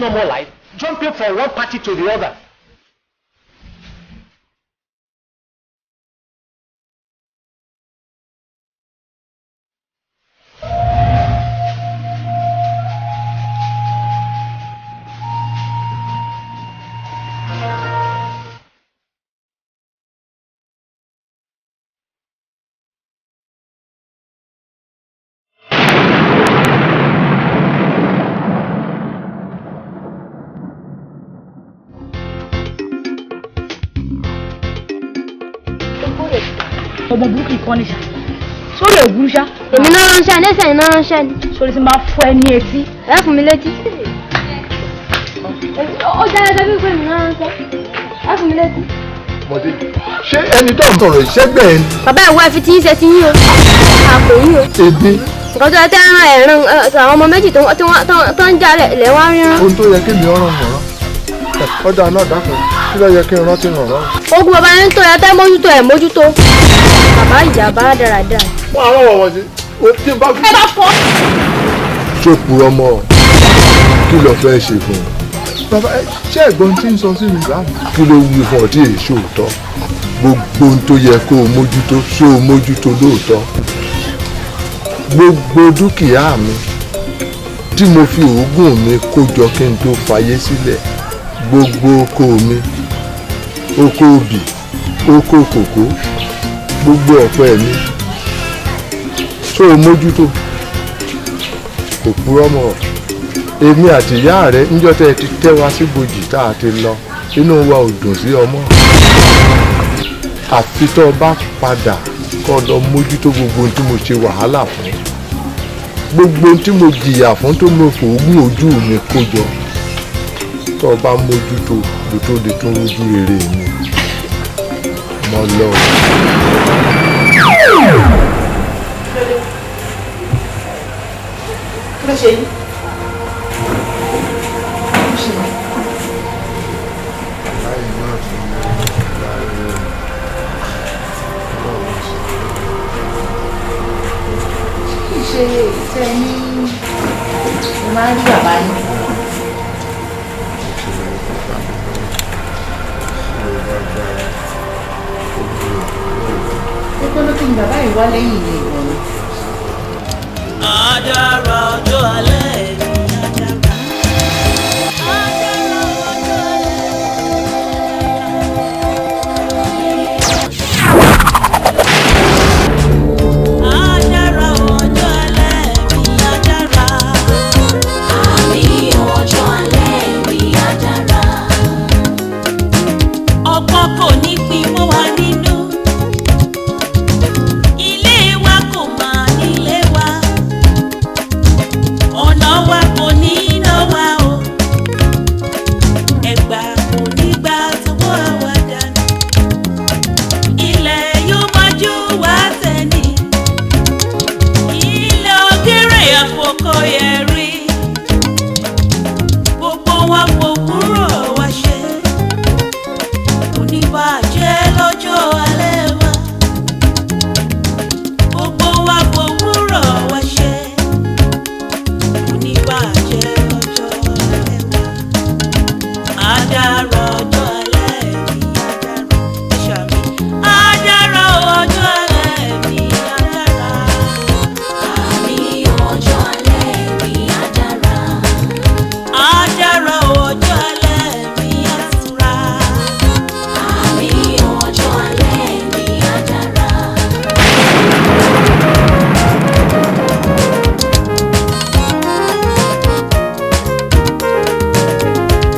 normal life, jumping from one party to the other. Ọmọ burúkú ìkan ní ṣá, sórí ògùn ṣá. Èmi náà ránṣẹ́ lẹ́sẹ̀ iná ránṣẹ́ ni. Sórí tí n bá fọ́ ẹ ní etí. Ẹ fún mi létí. Ó jẹ́ ẹgbẹ́ bí pé èmi náà ránṣẹ́. Ẹ fún mi létí. Mọ̀dé, ṣé ẹni tó ń sọ̀rọ̀ ìṣẹ́gbẹ́ ẹ ni? Bàbá ìwọ ẹ fi tí ń ṣe ti yín o. Àpò yín o. Èmi. Nǹkan tó yẹ tẹ́ ẹran ẹ̀ràn àwọn ọmọ méjì tó ń jà lẹ̀ wá ríran. Ohun tó yẹ kí mi ọ̀ràn mọ̀ràn. Ọ̀dà náà dákun, kí ló yẹ kí n rántí ràn rán? Ogun bàbá yẹn tó yẹ tẹ́ mójútó ẹ̀ mójútó. Bàbá ìjà bá dáradára. Wọ́n á rán wọ̀wọ̀ sí. Tí n bá fi. Ẹ bá fọ́. Ṣòkù ọmọ, kí ló fẹ́ ṣe fún un? Bàbá ẹ ṣé ẹ̀gbọ́n tí ń sọ sí mi báyìí? Kí ló wí fún ọ tí èyí ṣòótọ́? Gbogbo ohun tó yẹ kó o mójútó, ṣó o mójútó lóòótọ́? Gbogbo dúkìá mi tí mo fi òógùn mi kó jọ kí n tó fayé sílẹ̀, gbogbo oko mi, oko obì, oko kòkó, gbogbo ọ̀pẹ mi, ṣó o mójútó? Kò purọ́ mọ́ ọ. Èmi àti ìyá rẹ níjọ́ tẹ́ ẹ ti tẹ́ wa síbojì tá a ti lọ, inú wa ò dùn sí ọmọ. Àfi tó o bá padà kó lọ mójútó gbogbo ohun tí mo ṣe wàhálà fún, gbogbo ohun tí mo jìyà fún tó mo fòógùn ojú mi kó jọ, tó o bá mójútó ló tó lè tún rójú rere mi mọ́ lọ. Kí ló ṣe yín? Ṣe tẹ ní mo máa ń rí bàbá yín. Pípẹ́ ló kí ni bàbá yìí wá lẹ́yìn ní ìgbọ̀n ni. Adára ọjọ́ alẹ́ mi adára. Adára ọjọ́ alẹ́ mi. Adára ọjọ́ alẹ́ mi adára. Àmì ọjọ́ alẹ́ mi á dára. Ọ̀pọ̀ kò ní pín mọ́ wa nínú. Ilé wa kò mà nílé wa. Ọ̀nà wa kò ní iná wa o. Ẹ̀gbà kò ní gbà tọwọ́ àwa dànù. Ilẹ̀ yóò máa jó wa tẹ̀lé. Ilẹ̀ ògèrè àfọkọ yẹrí. Gbogbo wa kò kúrò wá ṣe. Kò ní bàjẹ́ lọ́jọ́ alẹ́ wa. Gbogbo wa kò kúrò wá ṣe. Kò ní bàjẹ́ lọ́jọ́ alẹ́ wa. Adára ọjọ́ alẹ́ mi adára. Ẹ ṣàmì. Adára ọjọ́ alẹ́ mi adára. Àmì ọjọ́ alẹ́ mi á dára. Adára ọjọ́ alẹ́ mi àtúrà. Àmì ọjọ́ alẹ́ mi á dára.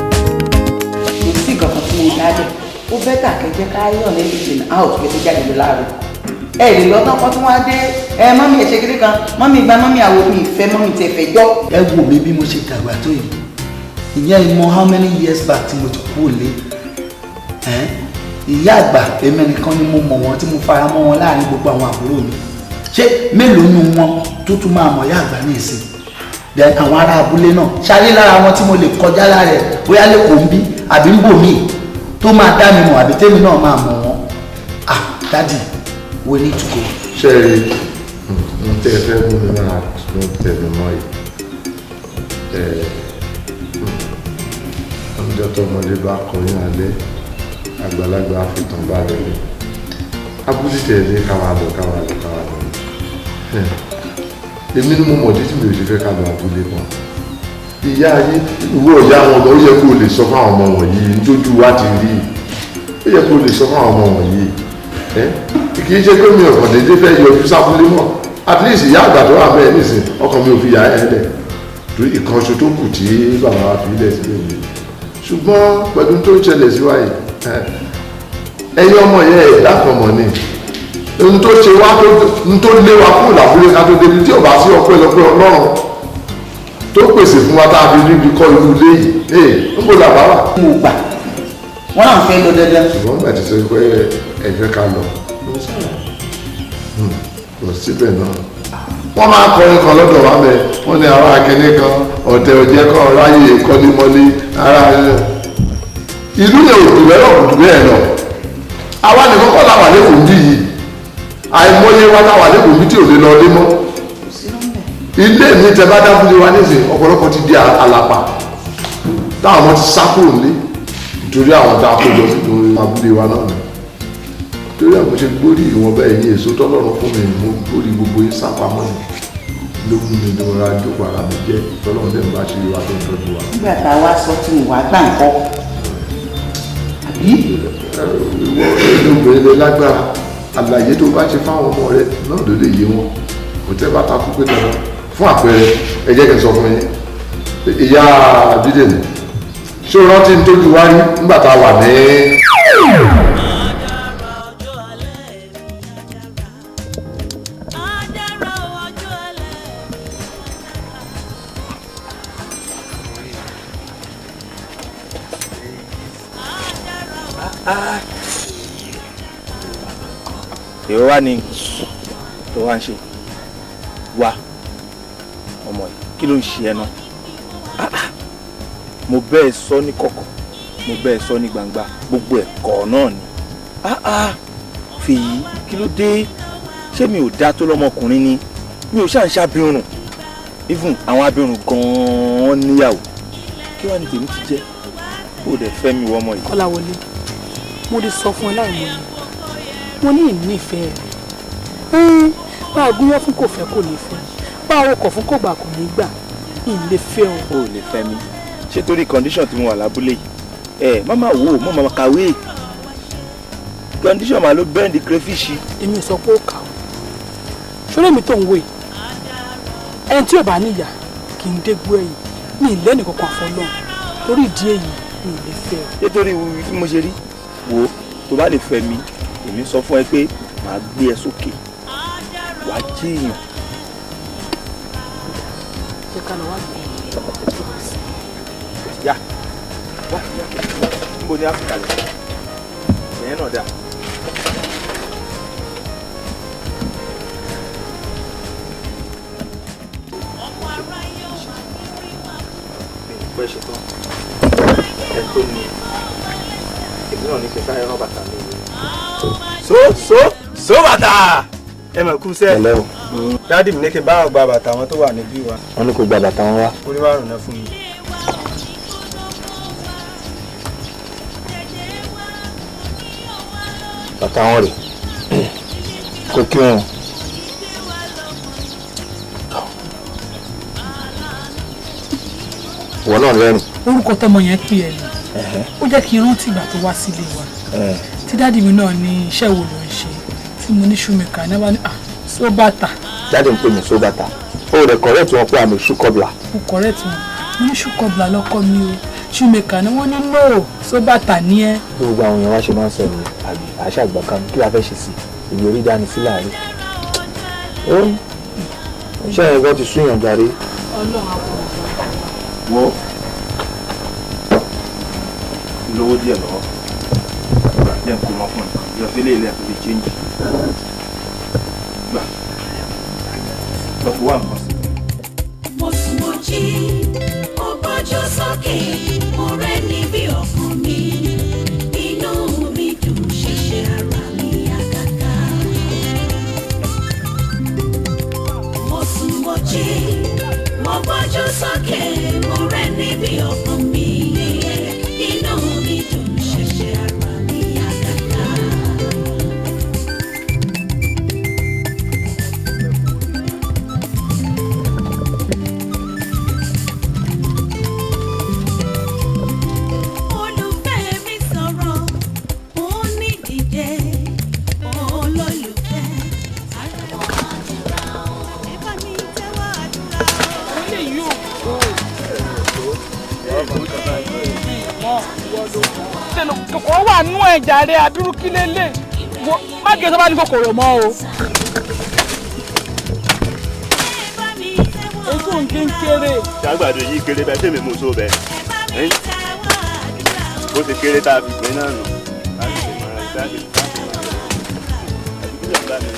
Kò sí nǹkan kan tí mo dálẹ̀. Ó bẹ́tà kẹjẹ ká yọ̀ ní everything out kí ẹ tó jáde lọ láàárọ̀. Ẹ lè lọ tán kọ́ tí wọ́n á dé. Ẹ mọ́mí ẹ̀ ṣe kiri kan, mọ́mí gba mọ́mí àwo mi ìfẹ́ mọ́mí tẹ fẹ́ jọ́. Ẹ wò mí bí mo ṣe dàgbà tó yìí, ìyẹn ìmọ̀ how many years back tí mo ti kú òlé. Ìyá àgbà èmi nìkan ni mo mọ̀ wọ́n tí mo fara mọ́ wọn láàrin gbogbo àwọn àbúrò mi. Ṣé mélòó nu wọn tó tún máa mọ̀ ìyá àgbà ní ìsìn? Then àwọn ará abúlé náà ṣáré lára wọn tí mo lè kọjá lára ẹ̀, bóyá lẹ́kọ̀ọ́ ń bí àbí ń bò míì tó máa dá mi mọ̀ àbí tèmi náà máa mọ̀ wọ́n. Ah, daddy, we need to go. Ṣé ẹ rí n tẹ́ ẹ fẹ́ mú mi máa tún tẹnu mọ́ yìí? Ẹ Ìjọ tọmọdé bá kọyún alẹ́, àgbàlagbà àfitàn bá rẹ̀ lẹ̀. Abúlé tẹ̀lé, káwa lọ, káwa lọ, káwa lọ. Èmi ni mo mọ̀ títí mi ò ṣe fẹ́ ká lọ abúlé kan. Ìyá ayé, ìwọ ìyá wọn lọ, ó yẹ kó o lè sọ fáwọn ọmọ wọ̀nyí nítójú wa ti rí. Ó yẹ kó o lè sọ fáwọn ọmọ wọ̀nyí. Kì í ṣe pé mi ò kàn déédéé fẹ́ yọjú sábúlé mọ́. At least ìyá àgbà tó wà bẹ́ẹ̀ nísìn, ọkàn mi ò fi yà ẹ́ lẹ̀. Torí ìkànṣó tó kù tí bàbá wa fi lẹ̀ sílẹ̀ mi. Ṣùgbọ́n pẹ̀lú tó ń ṣẹlẹ̀ sí wa yìí, ẹ̀yin ọmọ yẹn, ẹ̀dá kan mọ̀ ni ohun tó ṣe wá, tó tó lé wa kúrò lábúlé ká tó débi. Tí ò bá sí ọpẹ́lọpẹ́ Ọlọ́run tó pèsè fún wa tá a fi ríbi kọ́ irú ilé yìí, ee, ń bò làbá wà. Mo gbà, wọn náà fẹ́ lọ dandan. Ṣùgbọ́n nígbà tí sọ pé ẹ fẹ́ ká lọ ló sára lọ síbẹ̀ náà, wọ́n máa kọrin kan lọ́dọ̀ wa mẹ́. Wọ́n ní ara akíní kan, ọ̀tẹ̀ ọ̀jẹ̀ kan ráyè kọ́lémọ́lé ara ìlú yẹn ò dùn lẹ́rọ̀ kò dùn bẹ́ẹ̀ lọ. Àwa nìkan kọ́ làwà lẹ́kọ̀ọ́ ń bí yìí. Àìmọye wa táwà lẹ́kọ̀ọ́ bí tí ò lè lọ lé mọ́. Ilé mi tẹ bá dábúlé wa nísìnyí, ọ̀pọ̀lọpọ̀ ti di àlàpà, táwọn ọmọ ti sá kúrò nílé nítorí àwọn tá a kó jọ sínú abúlé wa náà ni. Torí àwọn ṣe gbórí ìwọ̀nba ẹ̀yìn èso tọ́lọ́run fún mi, mo gbórí gbogbo yín sápamọ́ ni ló mú mi ní ọ̀rá jókòó ara mi jẹ́. Tọ́lọ́run dẹ̀ ń bá ṣe wa tó ń tọ́jú wa. Nígbà tá a wá sọ tí mo wá gbà ń kọ́, àbí? Ìwọ obìnrin lè lágbára. Àlàyé tó bá ṣe fáwọn ọmọ rẹ náà ló lè yé wọn. Kò tẹ́ bá takú pé dandan. Fún àpẹẹrẹ, ẹ jẹ́ kí n sọ fún yín, ìyá Bídèmí, ṣé o rántí ní tójú wá rí nígbà tá a wà ní. Ọjọ́ alẹ́ mi á dára, ọjọ́ alẹ́ mi. Èrò wa ni tó wá ń ṣe wá. Ọmọ yìí, kí ló ń ṣe ẹ náà? Ah, ah. Mo bẹ́ẹ̀ sọ ní kọ̀kọ̀, mo bẹ́ẹ̀ sọ ní gbangba, gbogbo ẹ̀kọ́ náà ni. Ah, ah. Fèyí, kí ló dé? Ṣé mi ò dá tó lọ́mọkùnrin ni? Mi ò ṣáà ń ṣàbírùn. Even àwọn abirùn gan-an níyàwó. Kí wàá ní tèmi ti jẹ́? Ó dẹ̀ fẹ́ mi wọ ọmọ yìí. Kọ́láwọlé, mo lè sọ fún ẹ láì mọ̀ ni mo ní ìnífẹ̀ẹ́ rẹ̀. Bá a gúnyán fún kò fẹ́, kò ní fẹ́. Bá a rọkọ̀ fún kò gbà, kò ní gbà. Ì lè fẹ́ ọ. O ò lè fẹ́ mi? Ṣé torí condition tí mo wà lábúlé yìí? Ẹ má má wò ó, má má kàwé. Condition mà ló bend crayfish. Èmi ò sọ pé ó kà ó. Ṣọlá mi tó ń wò yìí, ẹni tí ò bá níyà kì í dégbò ẹ̀yìn. Mi ì lẹ́nu kankan àfọlọ́run. Torí ìdí èyí, mi ì lè fẹ́ ọ. Ṣé torí bí mo ṣe rí? Wò ó, tó bá lè fẹ́ mi, èmi sọ fún ẹ pé màá gbé ẹ sókè, wàá jẹ́ èèyàn. Jẹ́ ká lọ wá gbé. Yá wá, yá. Níbo ni Áfíríkà lè ẹ̀yẹn náà dà? Pẹ́ ṣe tán ẹ tó ní èmi náà ní kí n sáré rán bàtà mi. So so so bàtà, ẹ mọ̀ kú sẹ́. Ẹlẹ́ o. Daddy mi ní kí n bá wọn gba bàtà wọn tó wà níbí wa. Wọ́n ní kò gba bàtà wọn wá. Orí márùn náà fún mi. Bàtà wọn rè, kò kí wọn. Ìwọ náà rẹ́rìn. Orúkọ tọmọ yẹn pè ẹ ni ó jẹ́ kí n rántí ìgbà tó wá sílé wa, tí daddy mi náà ní iṣẹ́ wo ló ń ṣe, tí mo ní shoemaker ní wá ní ah, só bàtà. Daddy ń pè mí só bàtà. Ó rẹ̀ correct wọn pé àmì shoe cobbler. Mo correct wọn, mo ní shoe cobbler lọ́kọ mi o, shoemaker ni. Wọ́n ní no, só bàtà ní ẹ́. Bí gbogbo àwọn èèyàn wá ṣe máa ń sọ nìyẹn, àbí àṣà àgbà kan. Kí la fẹ́ ṣe sí ìwé orí dání sí láàrin ó ṣe ẹ̀gbọ́n ti súnyàn jàre. Ọlọ́run á kọ́. Wo, lówó díẹ̀ lọ́wọ́ gbà jẹ́ nǹkó mọ́ fún ẹ. Yọ sílé ilé ẹ̀ fi change gbà, lọ fi wá nǹkan sí. Mo sùn, mo jí, mo gbójú sókè, mo rẹ́ níbi ọkàn mi. Inú mi dùn ṣẹ̀ṣẹ̀, ara mi yá gágá. Mo sùn, mo jí, mo gbójú sókè, mo rẹ́ níbi ọkàn mi. Inú Kòkòrò wà nú ẹ̀jà rẹ̀ abirú kí lélẹ̀. Má gé sọ́ba ní kòkòrò mọ́ o. Èso nǹkan kéré. Ṣàgbàdo yìí kéré bẹ́ẹ̀ tèmi mú so bẹ́ẹ̀. Bó ṣe kéré tá a fi gbé náà nù. Láti ṣe mọ́ra ìgbà tí àdúgbò bá mi.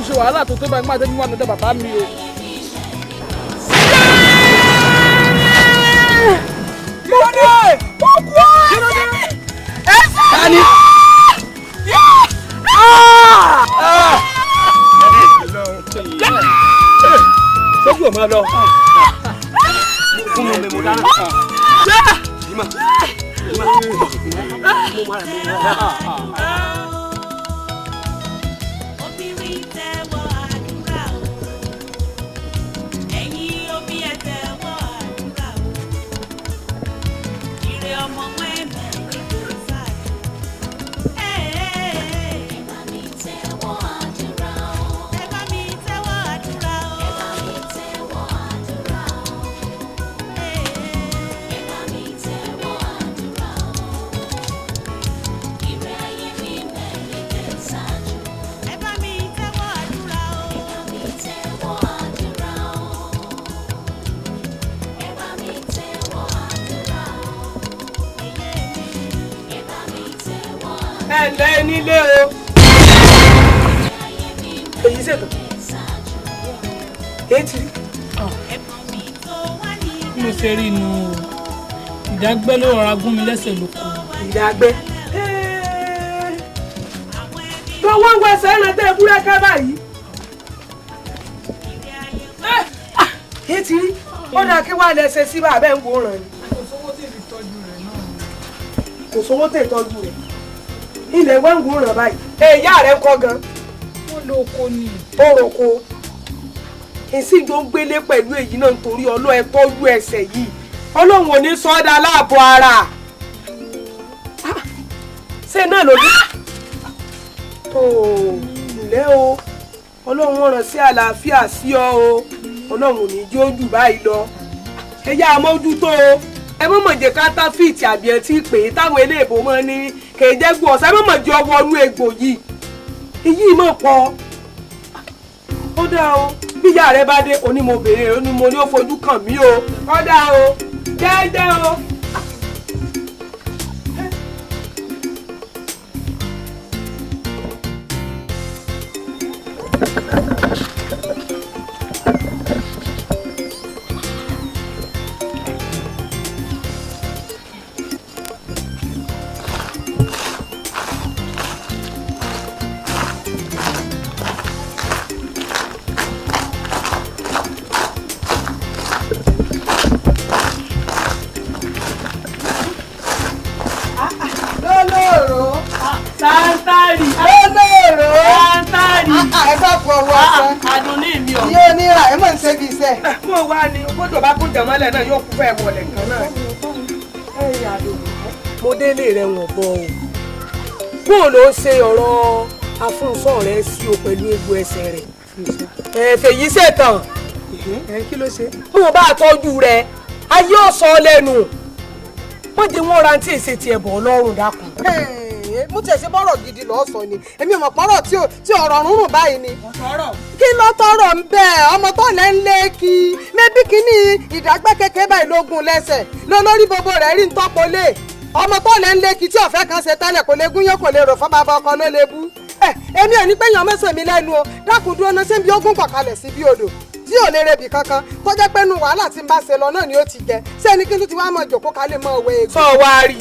Ṣe wàhálà tó tó báyìí máa tẹ́jú wà lọ́dọ̀ bàbá mi o. Mo kú! Mo kú! Tani? Sójú ò máa lọ. Fún mi mo dáná. Ìmọ̀. Mo máa rẹ̀ mo máa. Ẹ̀lẹ́ nílé o. Èyí ṣètò. Èyí ti rí. Bí mo ṣe rí inú o, ìdágbẹ́ ló rọra gún mi lẹ́sẹ̀ lóko. Ìdágbẹ́. Tó wọ́n ń wẹsẹ̀ ẹran tẹ́ búrẹ́kẹ́ báyìí. Èyí ti rí. Ó dáa kí wàá lẹ́sẹ̀ sí bàbá ẹ̀ ń wòran ni. Kò sówó tí ì tọ́jú rẹ̀ náà. Kò sówó tí ì tọ́jú rẹ̀. Ilẹ̀ wá ń wòran báyìí. Ìyá rẹ̀ ń kọ́ gan. Wọ́n lọ oko ni. Ó roko. Èsì ìjọ ń gbélé pẹ̀lú èyí náà nítorí ọlọ́ ẹ tọ́jú ẹsẹ̀ yìí. Ọlọ́run ò ní sọ ọ́ dà láàbọ̀ ara. Ṣé náà ló dé? Tó ǹlẹ́ o, Ọlọ́run rán sí àlàáfíà sí ọ o. Ọlọ́run ò ní jó jù báyìí lọ. Ẹ yá mójútó o. Ẹ mọ̀ mọ̀ jẹ́ kátàfíìtì àbí ẹ tí pè é táwọn eléèbó mọ́ ní kèéjẹ́gbò ọ̀sẹ̀. Ẹ mọ̀ mọ̀ jẹ́ ọwọ́ inú egbò yìí. Èyí mọ̀ pọ̀. Ó dáa o, bí ìyá rẹ bá dé onímọ̀bìnrin onímọ̀ ni ó fojú kàn mí o. Ó dáa o, jẹ́jẹ́ o. Santari. Lólóòrò. Santari. Ẹ bá fọ ọwọ́ ọ̀sán. Àdùnní mi ò. Yóò níra ẹ mọ̀ ń ṣe bí iṣẹ́. Mo wá ní gbọ́dọ̀ bá kó jàmọ́lẹ̀ náà yóò kú fẹ́ wọlé kan náà. Ẹ̀yin Àdùnní, mo délé rẹ̀ wọ̀n bọ̀ o. Bó o ló ṣe ọ̀rọ̀ afúnṣọ́ rẹ sí o pẹ̀lú egbò ẹsẹ̀ rẹ̀? Ẹ fèyí ṣètàn. Kí ló ṣe? Mo bá a tọ́jú rẹ̀, ayé ọ̀sán lẹ́nu. Wọ́n jẹ́ wọ́n ra tí èsì tiẹ̀ bọ̀ ọlọ́run dákun. Mo tiẹ̀ ṣe bọ́rọ̀ gidi lọ́ọ́ sọ ni èmi ò mọ̀ pọ́rọ̀ tí ọ̀rọ̀ rúnrún báyìí ni. Kí ló tọrọ ń bẹ ọmọ tó lẹ́ ń lé kí mẹ́bí kínní ìdágbẹ́ kékeré báyìí lógún lẹ́sẹ̀ lólórí gbogbo rẹ̀ rí ń tọ́pọ̀ lé ọmọ tó lẹ́ ń lé kí tí ọ̀fẹ́ kan ṣe tẹ́lẹ̀ kò lè gúnyán kò lè rò fún bàbá ọkọ ló lè bú. Èmi ò ní pé yan mẹ́sàn mi lẹ́nu o dákun dúró ná síbi ogún kọ̀kalẹ̀ sí bí odò tí ò lè rebì kankan tó jẹ́ pé nu wàhálà tí ń bá ṣe lọ náà ni ó ti jẹ ṣé ẹni kí n tún ti wá mọ jòkó kalẹ̀ mọ́ òwe egbò. Sọ wá rí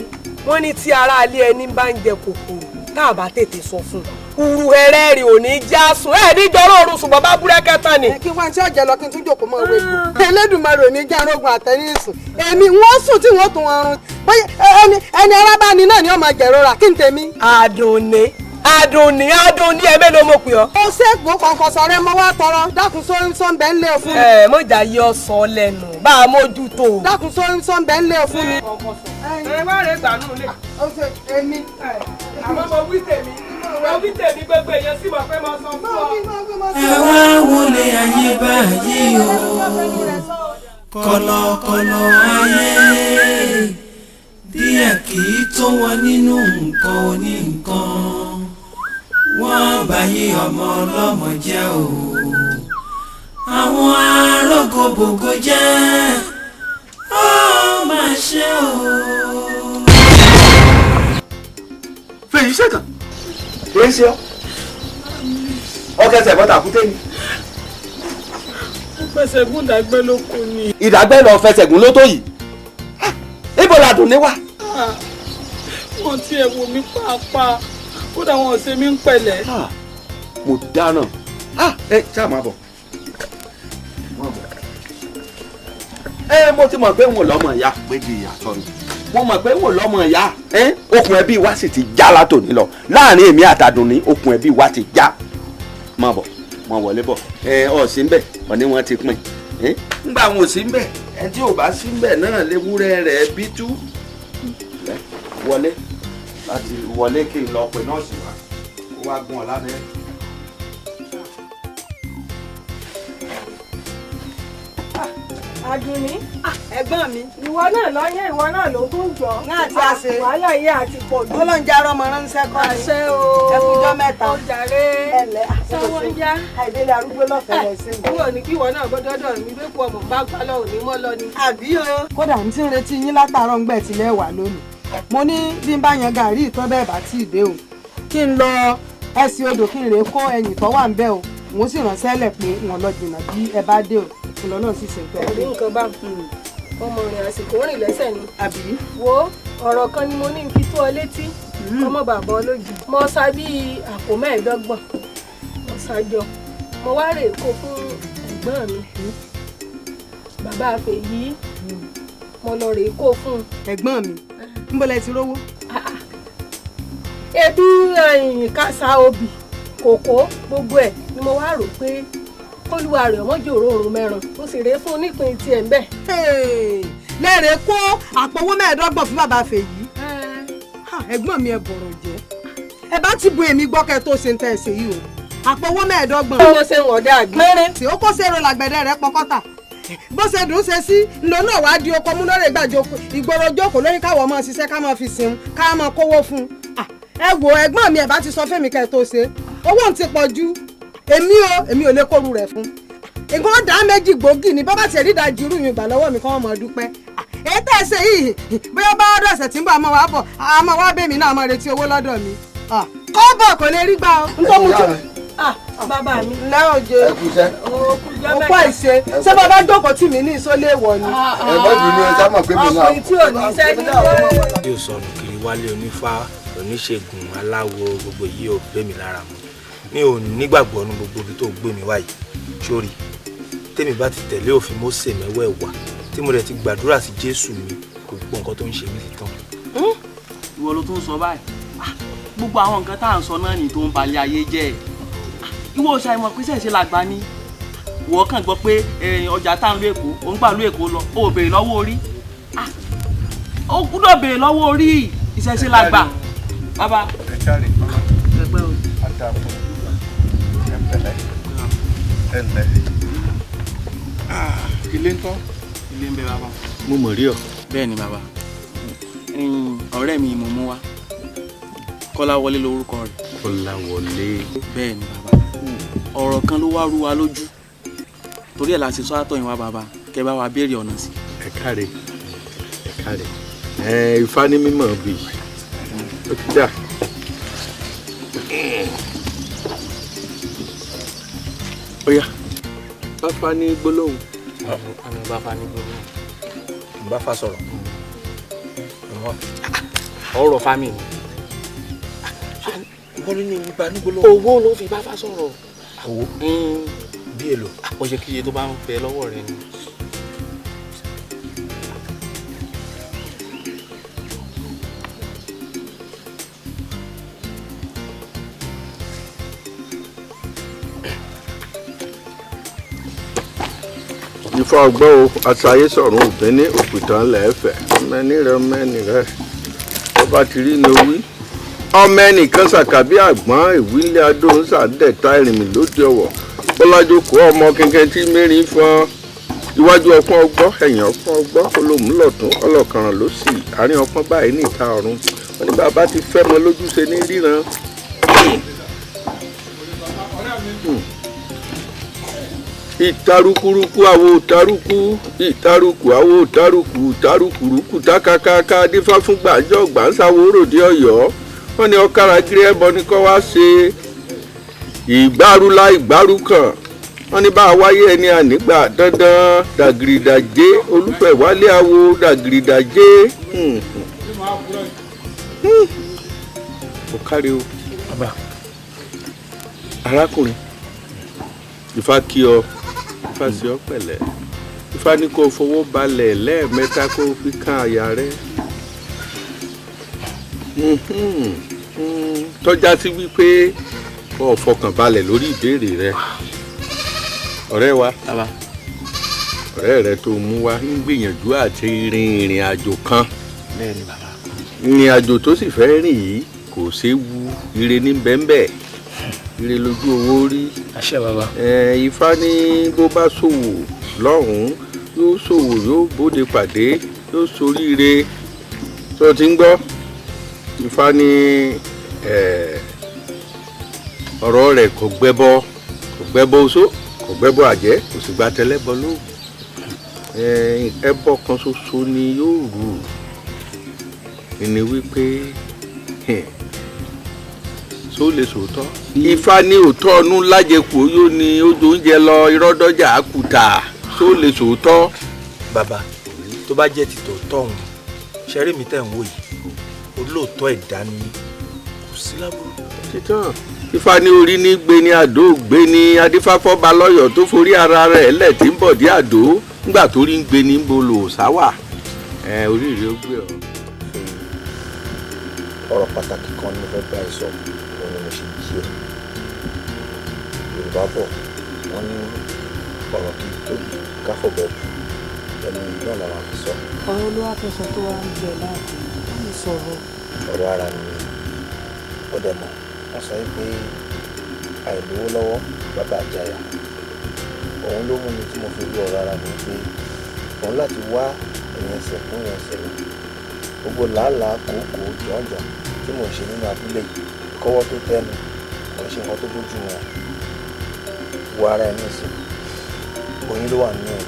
wọ́n ní tí aráalé ẹni bá ń jẹ kòkòrò tá a bá tètè sọ fún un uru ẹrẹ́ rè ò ní já sùn ẹ níjọrọ oorun sùn bàbá búrẹ́kẹ́ tán ni. Kí wọ́n ti ọ̀jẹ̀ lọ kí n tún jòkó mọ́ òwe egbò. Elédùmarè ò ní jẹ́ arógun àtẹ̀yìn sùn èmi wọ́n sùn tí wọ́n tún wọn run bóyá ẹni arábáni náà ni ó máa jẹ̀rora kí n tèmi. Àdùnní Àdùnní Àdùnní ẹ mélòó mo pè ọ́. Ó ṣègbó kọ̀ọ̀kan sọ̀rọ̀ ẹ mọ́ wá tọrọ dákun sóńbẹ́ ńlẹ̀ fún mi. Ẹ mọ̀jà yí ọ sọ lẹ́nu bá a mójútó. Dákun sóńbẹ́ ńlẹ̀ fún mi. Ẹ wá rẹ̀ gbà nù lé. Ó ṣe èmi. Àmọ́ mo wí tèmi mo wí tèmi gbogbo èèyàn sì mọ̀ pé mo sọ fún ọ. Ẹ wá wọlé ayé báyìí o, kọ̀lọ̀kọ̀lọ̀ ayé díẹ̀ kì í tó wọn nínú nǹkan oní nǹkan, wọ́n báyé ọmọ ọlọ́mọ jẹ́ o, àwọn arógóbògó jẹ́ ó máa ṣe o. Fèyí ṣèkàn èyí ṣe ọ ọkẹsẹ bọta kúté ni. Ó fẹsẹ̀ gún ìdágbẹ́ ló kù ni. Ìdágbẹ́ lọ fẹsẹ̀ gún ló tó yìí, ibo làdùn ní wà. Wọ́n ti ẹ̀ wò mí pàápàá, kódà wọn ò ṣe mí ń pẹ̀lẹ́. Mo dáràn. Ẹ ṣáà máa bọ̀. Ẹ mo ti mọ̀ pé n ò lọ́mọ ìyá péjì ìyàtọ̀ mi, mo mọ̀ pé n ò lọ́mọ ìyá. Okùn ẹbí wa sì ti já látòní lọ, láàrin èmi àtàdùnní okùn ẹbí wa ti já. Máa bọ̀, máa wọlé bọ̀. Ẹ ọ̀ sí ń bẹ̀, ọ̀ ní wọ́n ti pín. Ńgbà wọn ò sí ń bẹ̀, ẹ tí ò bá sí ń bẹ̀ náà léwúrẹ́ rẹ̀ bí tú. Wọlé láti wọlé kí n lọ pè nọ́ọ̀sì wa kó wá gún ọ lábẹ́. Àdùnní. Ẹ̀gbọ́n mi. Ìwọ náà lọ́yẹ̀, ìwọ náà ló tún jọ. Náà tí a ṣe. Wàhálà yìí àti pọ̀ jù. Ọlọ́run jẹ́ arọ́mọ ránṣẹ́ kọ́ ni. Àṣẹ o. Ẹkújọ́ mẹ́ta. Ó jàre. Ẹlẹ́ Sanwó ń yá. Àìdélé arúgbó lọ́fẹ̀ẹ́ rẹ̀ sí mi. Kúrò ní kí ìwọ náà gbọ́dọ̀ dọ̀ mí bẹ́ẹ̀ kú ọmọ bá gbá lọ òní mọ́ lọ ni. Àbí o. Kódà n ti ń retí yín látàárọ̀ ń gbẹ̀ tilẹ̀ wà lónìí. Mo ní bí n bá yan gàrí ìtọ́ bẹ́ẹ̀ bá tí ì dé o. Kí n lọ ẹsìn odò kí n rèé kó ẹyìn tó wà ń bẹ̀ o. Wọ́n sì ránṣẹ́ lẹ̀ pé wọ́n lọ jìnnà bí ẹ bá dé o. Ìlọ́nà sì ṣe pẹ́. Orí nǹkan bá ọmọ rìn àsìkò rìn lẹ́sẹ̀ ni. Àbí. Wo ọ̀rọ̀ kan ni mo ní kí tó ọ létí ọmọ bàbá olójì. Mo sa bíi àpò 25 mo ṣàjọ mo wá rè kó fún ẹ̀gbọ́n mi bàbá Fèyí, mo lọ rè kó fún un. Ẹ̀gbọ́n mi ń bọ́lẹ̀ ti rówó. Ebi kásá obì kòkó gbogbo ẹ̀ ni mo wá rò pé kólúwa rẹ̀ ọmọ jòrò òrùn mẹ́ràn mo sì rèé fún nípìn tiẹ̀ ń bẹ̀. Lẹ́rẹ̀ẹ́ kó àpò owó 25 fún bàbá Fèyí. Ẹ̀gbọ́n mi ẹ bọ̀rọ̀ jẹ́, ẹ bá ti bu èmi gbọ́ kẹ́ tó ṣe ń tẹ̀ ṣe yìí o. Àpò owó 25. Bí mo ṣe ń wọ̀dà àgbẹ̀. Mẹ́rin tí ó kó ṣèrò làgbẹ̀dẹ rẹ̀ pọkọ́tà bó ṣe dùn ṣe sí ńlọ náà wàá di oko mú lórí ìgbàjọ ìgboro jókòó lórí káwọ́ máa ṣiṣẹ́ ká máa fi sìn ká máa kówó fún un. Ẹ wo ẹ̀gbọ́n mi ẹ bá ti sọ fẹ́mi kẹ́ tó ṣe owó ń ti pọ̀ ju èmi o, èmi ò lè kóru rẹ̀ fún nǹkan ọ̀dà méjì gbòógì ni bàbá tiẹ̀ dídá jirú mi gbà lọ́wọ́ mi kọ́ wọn mọ̀ dúpẹ́. Èyí tẹ̀ ṣe yìí bóyá bá ọdọ̀ ọ̀sẹ̀ tí ń bọ̀ àmọ́ wàá bọ̀ àmọ́ wàá bèmí náà àmọ́ retí owó lọ́dọ̀ mi kọ́bọ̀ kò lè rí gbà o. N tó mú tó. Bàbá mi. Ǹlẹ́ òjé òkú àìṣe ṣé bàbá jókòó tì mí ní ìsólé ìwọ ni. Ẹ má bínú, ẹ sá mọ̀ pé mi náà. Ọkùnrin tí ò ní iṣẹ́ ní wọ́n. Yóò sọnù kiri wálé onífá oníṣègùn aláwo gbogbo yìí ò gbé mi lára mu. Mi ò nígbàgbọ́ nu gbogbo ibi tó gbé mi wáyìí sórí tèmi bá ti tẹ̀lé òfin Mósè mẹ́wẹ̀ẹ̀wá tí mo dẹ̀ ti gbàdúrà sí Jésù mi, gbogbo nǹkan tó ń ṣe mí ti tán. Ìwọ ló tún sọ báyìí, gbogbo àwọn nǹkan tá à ń sọ náà ní tó ń balẹ̀ ayé jẹ́. Ìwọ ṣàìmọ̀ pé ṣẹ̀ṣẹ̀ làgbà ni ìwọ kàn gbọ́ pé ọjà tá à ń lo Èkó òun gbà lo Èkó lọ, ó béèrè lọ́wọ́ orí, ó gbúdọ̀ béèrè lọ́wọ́ orí, ìṣẹ̀ṣe làgbà. Bàbá. Ẹ káre. Àdàpọ̀. Ẹ pẹ̀lẹ́. Ẹ ǹlẹ́. Ilé ńkọ́? Ilé ń bẹ bàbá. Mo mọ̀ rí ọ. Bẹ́ẹ̀ ni bàbá, ọ̀rẹ́ mi mo mú wá, Kọ́láwọlé lórúkọ rẹ̀. Kọ́láwọlé. Bẹ́ẹ̀ ni bàbá, ọ̀rọ̀ kan ló wá rú wa lójú torí ẹ̀ la ṣe sọ àtọ̀yìn wa bàbá, kẹ́ bá wa béèrè ọ̀nà sí. Ẹ káre, ẹ káre. Ẹ Ifá ní mímọ̀ bì ó ti dà. Ó yá, bàbá ní gbólóhùn. Àmì bàbá ní gbólóhùn. Bá fa sọ̀rọ̀. Ọ̀rọ̀ fámì ni. Wọ́n ló ní ìgbà ní gbólóhùn. Owó ló fi bá fa sọ̀rọ̀. Owó bí èlò. Ó ṣe kíye tó bá ń bẹ lọ́wọ́ rẹ ni. Ifá ọgbọ́n o, àṣàyè sọ̀rùn òbí ní òpìtàn lẹ́ẹ̀fẹ̀. Mẹ́ni rẹ mẹ́ni rẹ. Ọba ti rí ni wí. Ọmọ ẹnìkan ṣàkàbí àgbọ̀n ìwílẹ̀ adóhùn sàdẹ̀ta ìrìnmì lóde ọ̀wọ̀. Bọ́lájókòó ọmọ kẹ̀kẹ́ tí mẹ́rin fọn. Iwájú ọpọ́n ọgbọ́, ẹ̀yìn ọpọ́n ọgbọ́, olómùlọ̀tún, ọlọ́kànràn ló sì, àárín ọpọ́n báyìí ní ìta ọ̀run. Wọ́n ní bàbá ti fẹ́ mọ lójúṣe ní ríran. Ìtarukuruku àwo taruku, ìtaruku àwo taruku, tarukuruku tákákáká dífá fún gbàjọ́ gbàǹsáwó ròde Ọ̀yọ́. Wọ́n ní ọ̀kára gírí ẹbọ ní kọ́ wá ṣe ìgbárùlá ìgbárùkàn. Wọ́n ní bá a wáyé ẹni ànígbà dandan dàgìrìdàjé olùfẹ́ wálé àwo dàgìrìdàjé. Ó kárí o arákùnrin, Ifá kí ọ, Ifá sí ọ pẹ̀lẹ́. Ifá ní kó fọwọ́ balẹ̀ lẹ́ẹ̀mẹ́ta kó fi kan àyà rẹ. Tọ́já sí wípé kó o fọkàn balẹ̀ lórí ìbéèrè rẹ. Ọ̀rẹ́ wa, ọ̀rẹ́ rẹ tó mú wa ń gbìyànjú àti rin ìrìn àjò kan. Ìrìn àjò tó sì fẹ́ rìn yìí kò séwu, ire ní bẹ́ńbẹ́, ire lójú owó rí. Àṣẹ bàbá. Ifá ní bó bá ṣòwò lọ́hùn-ún yóò ṣòwò, yóò bóde pàdé, yóò ṣoríire. Tó ti ń gbọ́, Ifá ní ọ̀rọ̀ rẹ̀ kò gbẹ́bọ, kò gbẹ́bọ oṣó, kò gbẹ́bọ àjẹ́, kò sì gba tẹlẹ́bọ lóògùn. Ẹbọ kan ṣoṣo ni yóò rù ní wípé tó lè sòótọ́. Ifá ní òótọ́ ọdún lájẹkù yóò ní ojú oúnjẹ lọ irọ́dọ́jà àkùtà tó lè sòótọ́. Bàbá, tó bá jẹ́ ti tòótọ́ òun, ṣẹ́rí mi tẹ̀ ń wò yìí, olóòótọ́ ẹ̀dá ni kò sí láburú. Títàn Ifá ní orí ní gbé ní àdó gbé ní adífáfọ́ba lọ́yọ̀ tó forí ara rẹ̀ lẹ̀ tí ń bọ̀ dí àdó nígbà tó rí ń gbé ní bolo sáwà orí rẹ̀ ó gbé ọ. Ọ̀rọ̀ pàtàkì kan ni mo fẹ́ bá ẹ sọ, òun ni mo ṣe jí ẹ. Yorùbá bọ̀ wọ́n ní ọ̀rọ̀ kì í tóbi káfọ̀bẹ̀ bù, ẹnu náà la máa fi sọ. Ọ̀rọ̀ olúwa fẹ́ sọ tó wá ń jẹ láàbù ní sọ̀rọ̀. Ọ̀rọ̀ ara mi ó dẹ̀ mọ̀, wọ́n sọ pé àìlówó lọ́wọ́ bàbá àjàyà. Òun ló mú mi tí mo fi rí ọ̀rọ̀ ara mi pé òun láti wá ìyẹn ẹsẹ̀ fún ìyẹn ẹsẹ̀ mi. Gbogbo làálàá kòókòó jọ̀ọ́jọ̀ tí mò ń ṣe nínú abúlé yìí kọ́wọ́ tó tẹ́nu kò ń ṣe nǹkan tó bójú wọn. Wo ara ẹ nísìn, oyún ló wà nínú ẹ̀.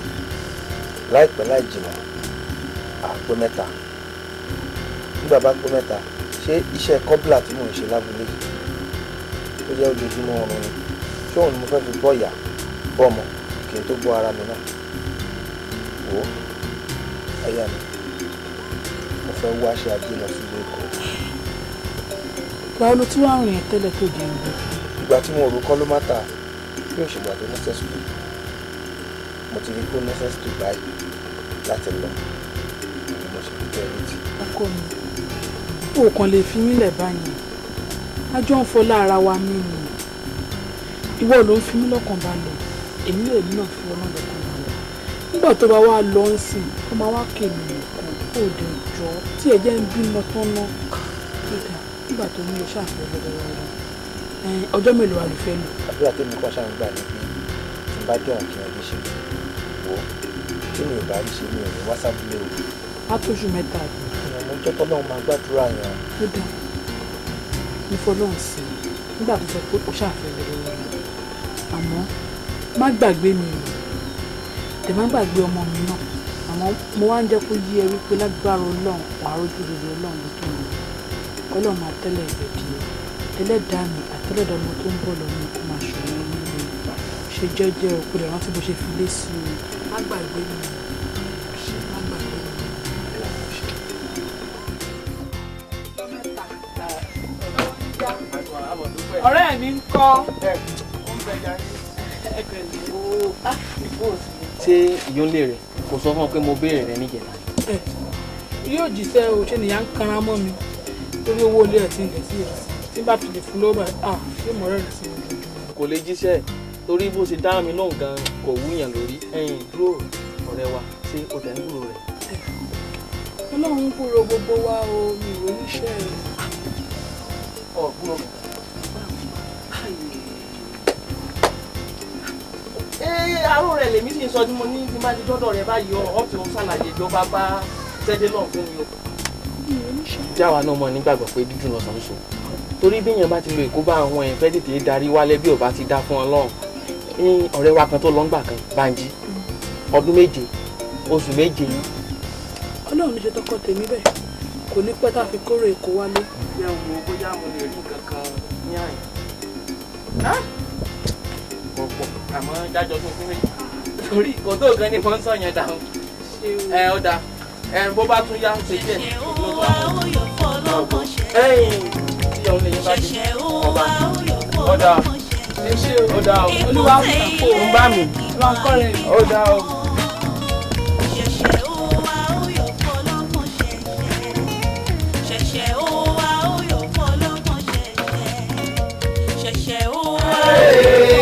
Láìpẹ́ láì jìnnà àpé mẹ́ta. Nígbà bá pé mẹ́ta, ṣé iṣẹ́ kọ́bìlà tí mò ń ṣe lábúlé yìí tó jẹ́ ojoojúmọ́ oorun ni, ṣé òun ni mo fẹ́ fi bọ́ ìyá bọ́ ọmọ kí n tó bọ́ ara mi náà? Wò ó, aya mi, mo fẹ́ wá ṣe ajé lọ sí ìlú Èkó. Ìgbà wo ló tí wàá rìn ẹ́ tẹ́lẹ̀ tó jẹun gbé? Ìgbà tí mo rò kọ́ ló má ta bí òṣèlú tó necessary. Mo ti rí pé ó necessary báyìí láti lọ, ni mo ṣe fi tẹ́ ẹ létí. Ọkọ mi, o kàn lè fi mí lẹ̀ báyìí. A jọ ń fọlá ara wa mí ni. Ìwọ ló ń fi mí lọ́kàn balẹ̀, èmi lè mí náà fi ọ náà lọ́kàn balẹ̀. Nígbà tó bá wá lọ ń sìn, ó máa wá kèmí nìkan, ó dẹ̀ jọ tí ẹ jẹ́ ń bímọ tán ná. Nígbà tó ní o ṣàfẹ́ lọ́wọ́lọ́wọ́, ọjọ́ mélòó wa ló fẹ́ lò? Àdúrà tèmi kan ṣáà ń gbà ní pé tí n bá dọ̀hún kí n rí ṣe. Wò ó, tí mi ò bá rí ṣe mi ò ní wá sábúlé o. Á tóṣù mẹ́ta àbí? Ìyẹn mo jọ́ tọ́lọ́run máa gbàdúrà yẹn. Ó dà, ní fọlọ́run sí i nígbà tó sọ pé o ṣàfẹ́ lọ́wọ́lọ́wọ́. Àmọ́ má gbàgbé mi o, tẹ̀ má gbàgbé ọmọ mi náà. Àmọ́ mo wá ń jẹ́ kó yí ẹ wípé lágbára Ọlọ́run wàá rójú rere Ọlọ́run ló tó ń lọ. Ọlọ́run máa tẹ́lẹ̀ ìbẹ̀ di ẹ. Ẹlẹ́dàá mi àtẹ́lẹ̀dàá ọmọ tó ń bọ̀ lọ́nà kó máa ṣòro ẹ nílé. Ṣe jẹ́jẹ́ o, kó lè rántí bó ṣe fi lé sí o. Má gbàgbé mi o, má gbàgbé mi o. Ọ̀rẹ́ mi ń kọ́. Ṣé ìyónlé rẹ kò sọ fún ọ pé mo béèrè rẹ níjẹta? Yóò jíṣẹ́ o, ṣe nìyà ń kanra mọ́ mi torí owó ilé ẹ̀ tí ń lẹ̀ sí ẹ̀ tí bá fi lè fún lọ́wọ́ báyìí, ṣé mo rẹ́rìn sí mi? Kò lè jíṣẹ́ torí bó ṣe dá mi lóhùn gan kò wúyàn lórí. Ẹ̀yin dúró, Ọ̀rẹ́ wa, ṣé o tẹ̀ ń gbúrò rẹ̀? Ọlọ́run ń gbúrò gbogbo wa o, mi ò níṣẹ́ rẹ̀. Ọ̀ gbúrò mi. Àrùn rẹ̀ lèmi sì ń sọ tí mo ní tí má ti dọ́dọ̀ rẹ̀ báyìí ọ̀ tí ó ṣàlàyé ìjọba bá tẹ́dé náà fún mi o. Jáwa náà mọ̀ nígbàgbọ́ pé dídùn lọ́sàn ń sọ, torí bí èèyàn bá ti lo ìkóbá àwọn ẹ̀ fẹ́ tètè darí wálé bí ò bá ti dá fún Ọlọ́run. Ní ọ̀rẹ́ wa kan tó lọ ń gbà kan, Bánjí, ọdún 7 oṣù 7. Ọlọ́run ní ṣe tọkọ tèmi bẹ́ẹ̀, kò ní pẹ́ tá a fi kórè Èkó wálé. Yẹ wo bóyá mo lè rí nǹkan kan ní àyè. Ọ̀pọ̀ àmọ́ jájọ tó fún mi. Torí kò tó gan ni wọ́n ń sọ yẹn dáhùn. Ẹ ó dáa, ẹ bó bá tún yá ṣe díẹ̀. Ẹ̀yìn tí ọ̀hún lè yín bá dé. Ọba ó dáa, ó dáa o, Olúwa ń bá mi. Ó dáa o.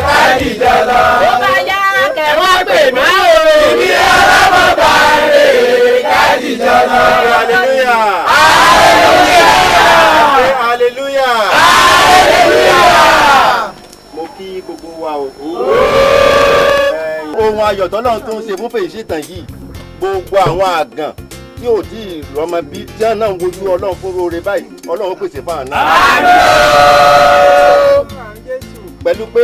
Ó bá yá kẹwàá pè mí o. Ibi alámọ̀bá rè kájíjọ lọ. Hallelujah. Hallelujah. Hallelujah. Mo kí gbogbo wa o. Ohun ayọ̀ tọ́lọ́run tó ń ṣe fún Fèyíṣítàn yìí, gbogbo àwọn àgàn tí ò tí ì rọmọ bí tí wọn náà ń wojú Ọlọ́run fún oore báyìí, Ọlọ́run pèsè fún àná. Pẹ̀lú pé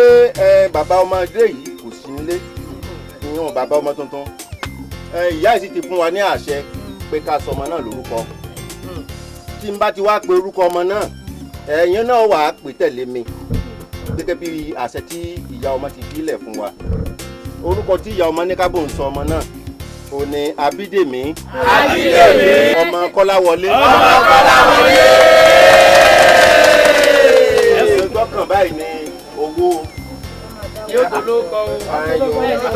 bàbá ọmọdé yìí kò sí nílé, ìyẹn bàbá ọmọ tuntun, ìyá yìí sì ti fún wa ní àṣẹ pé ká sọ ọmọ náà lórúkọ. Tí n bá ti wá pe orúkọ ọmọ náà, ẹ̀yin náà wà á pè tẹ̀lé mi gẹ́gẹ́ bí àṣẹ tí ìyá ọmọ ti fílẹ̀ fún wa. Orúkọ tí ìyá ọmọ ní kábò ń sọ ọmọ náà ò ní Abídèmí. Abídèmí. Ọmọ Kọ́láwọlé. Ọmọ Kọ́láwọlé. Ẹ̀sùn gbọ́kàn báyìí ni owó yóò tó ló kọ o.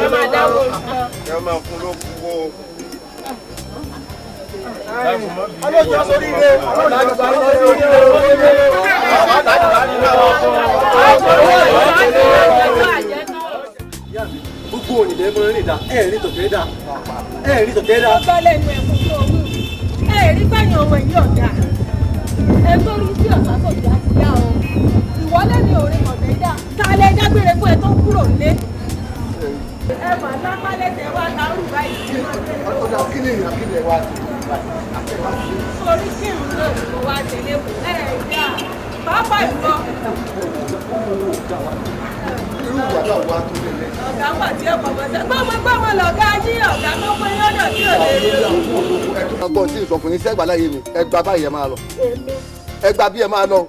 Ẹ máa dáwọ́. Ẹ máa fún ló kú o. Ọlọ́jọ́ sórí ire, ọlọ́jọ́ sórí ire. Gbogbo ònìlẹ̀ mọ́ rìn dá, ẹ̀ rí tọ̀tẹ̀ dá, ẹ̀ rí tọ̀tẹ̀ dá. Ó bá lẹ́nu ẹ̀kú tó wù. Ẹ rí gbẹ̀yìn ọmọ yìí ọ̀gá. Ẹ tó rí sí ọ̀sán tó já sí yá o. Ìwọlé ni òrin ọ̀tẹ̀ dá. Ta lẹ dágbére fún ẹ tó kúrò nílé? Ẹ mà lápá lẹ́sẹ̀ wá lárú báyìí. Ọ̀dà kí ni ìrìn àkílẹ̀ wa ti Orí kírun náà ni mo wá tẹ̀lé kù. Ẹ dá pápá ìwọ. Irú ìwà náà wá tó lè lẹ́yìn. Ọ̀gá wà tí ó kọ̀ mọ́sẹ́. Gbọ́mọgbọ́mọ lọ̀gá yín, ọ̀gá tó pé yọ́dọ̀ tí ò lè rí. Ọgbọ́n tí ìsọkùnrin sẹ́gbà láyé mi, ẹgbà báyìí ẹ máa lọ. Ẹgbà bí ẹ máa lọ.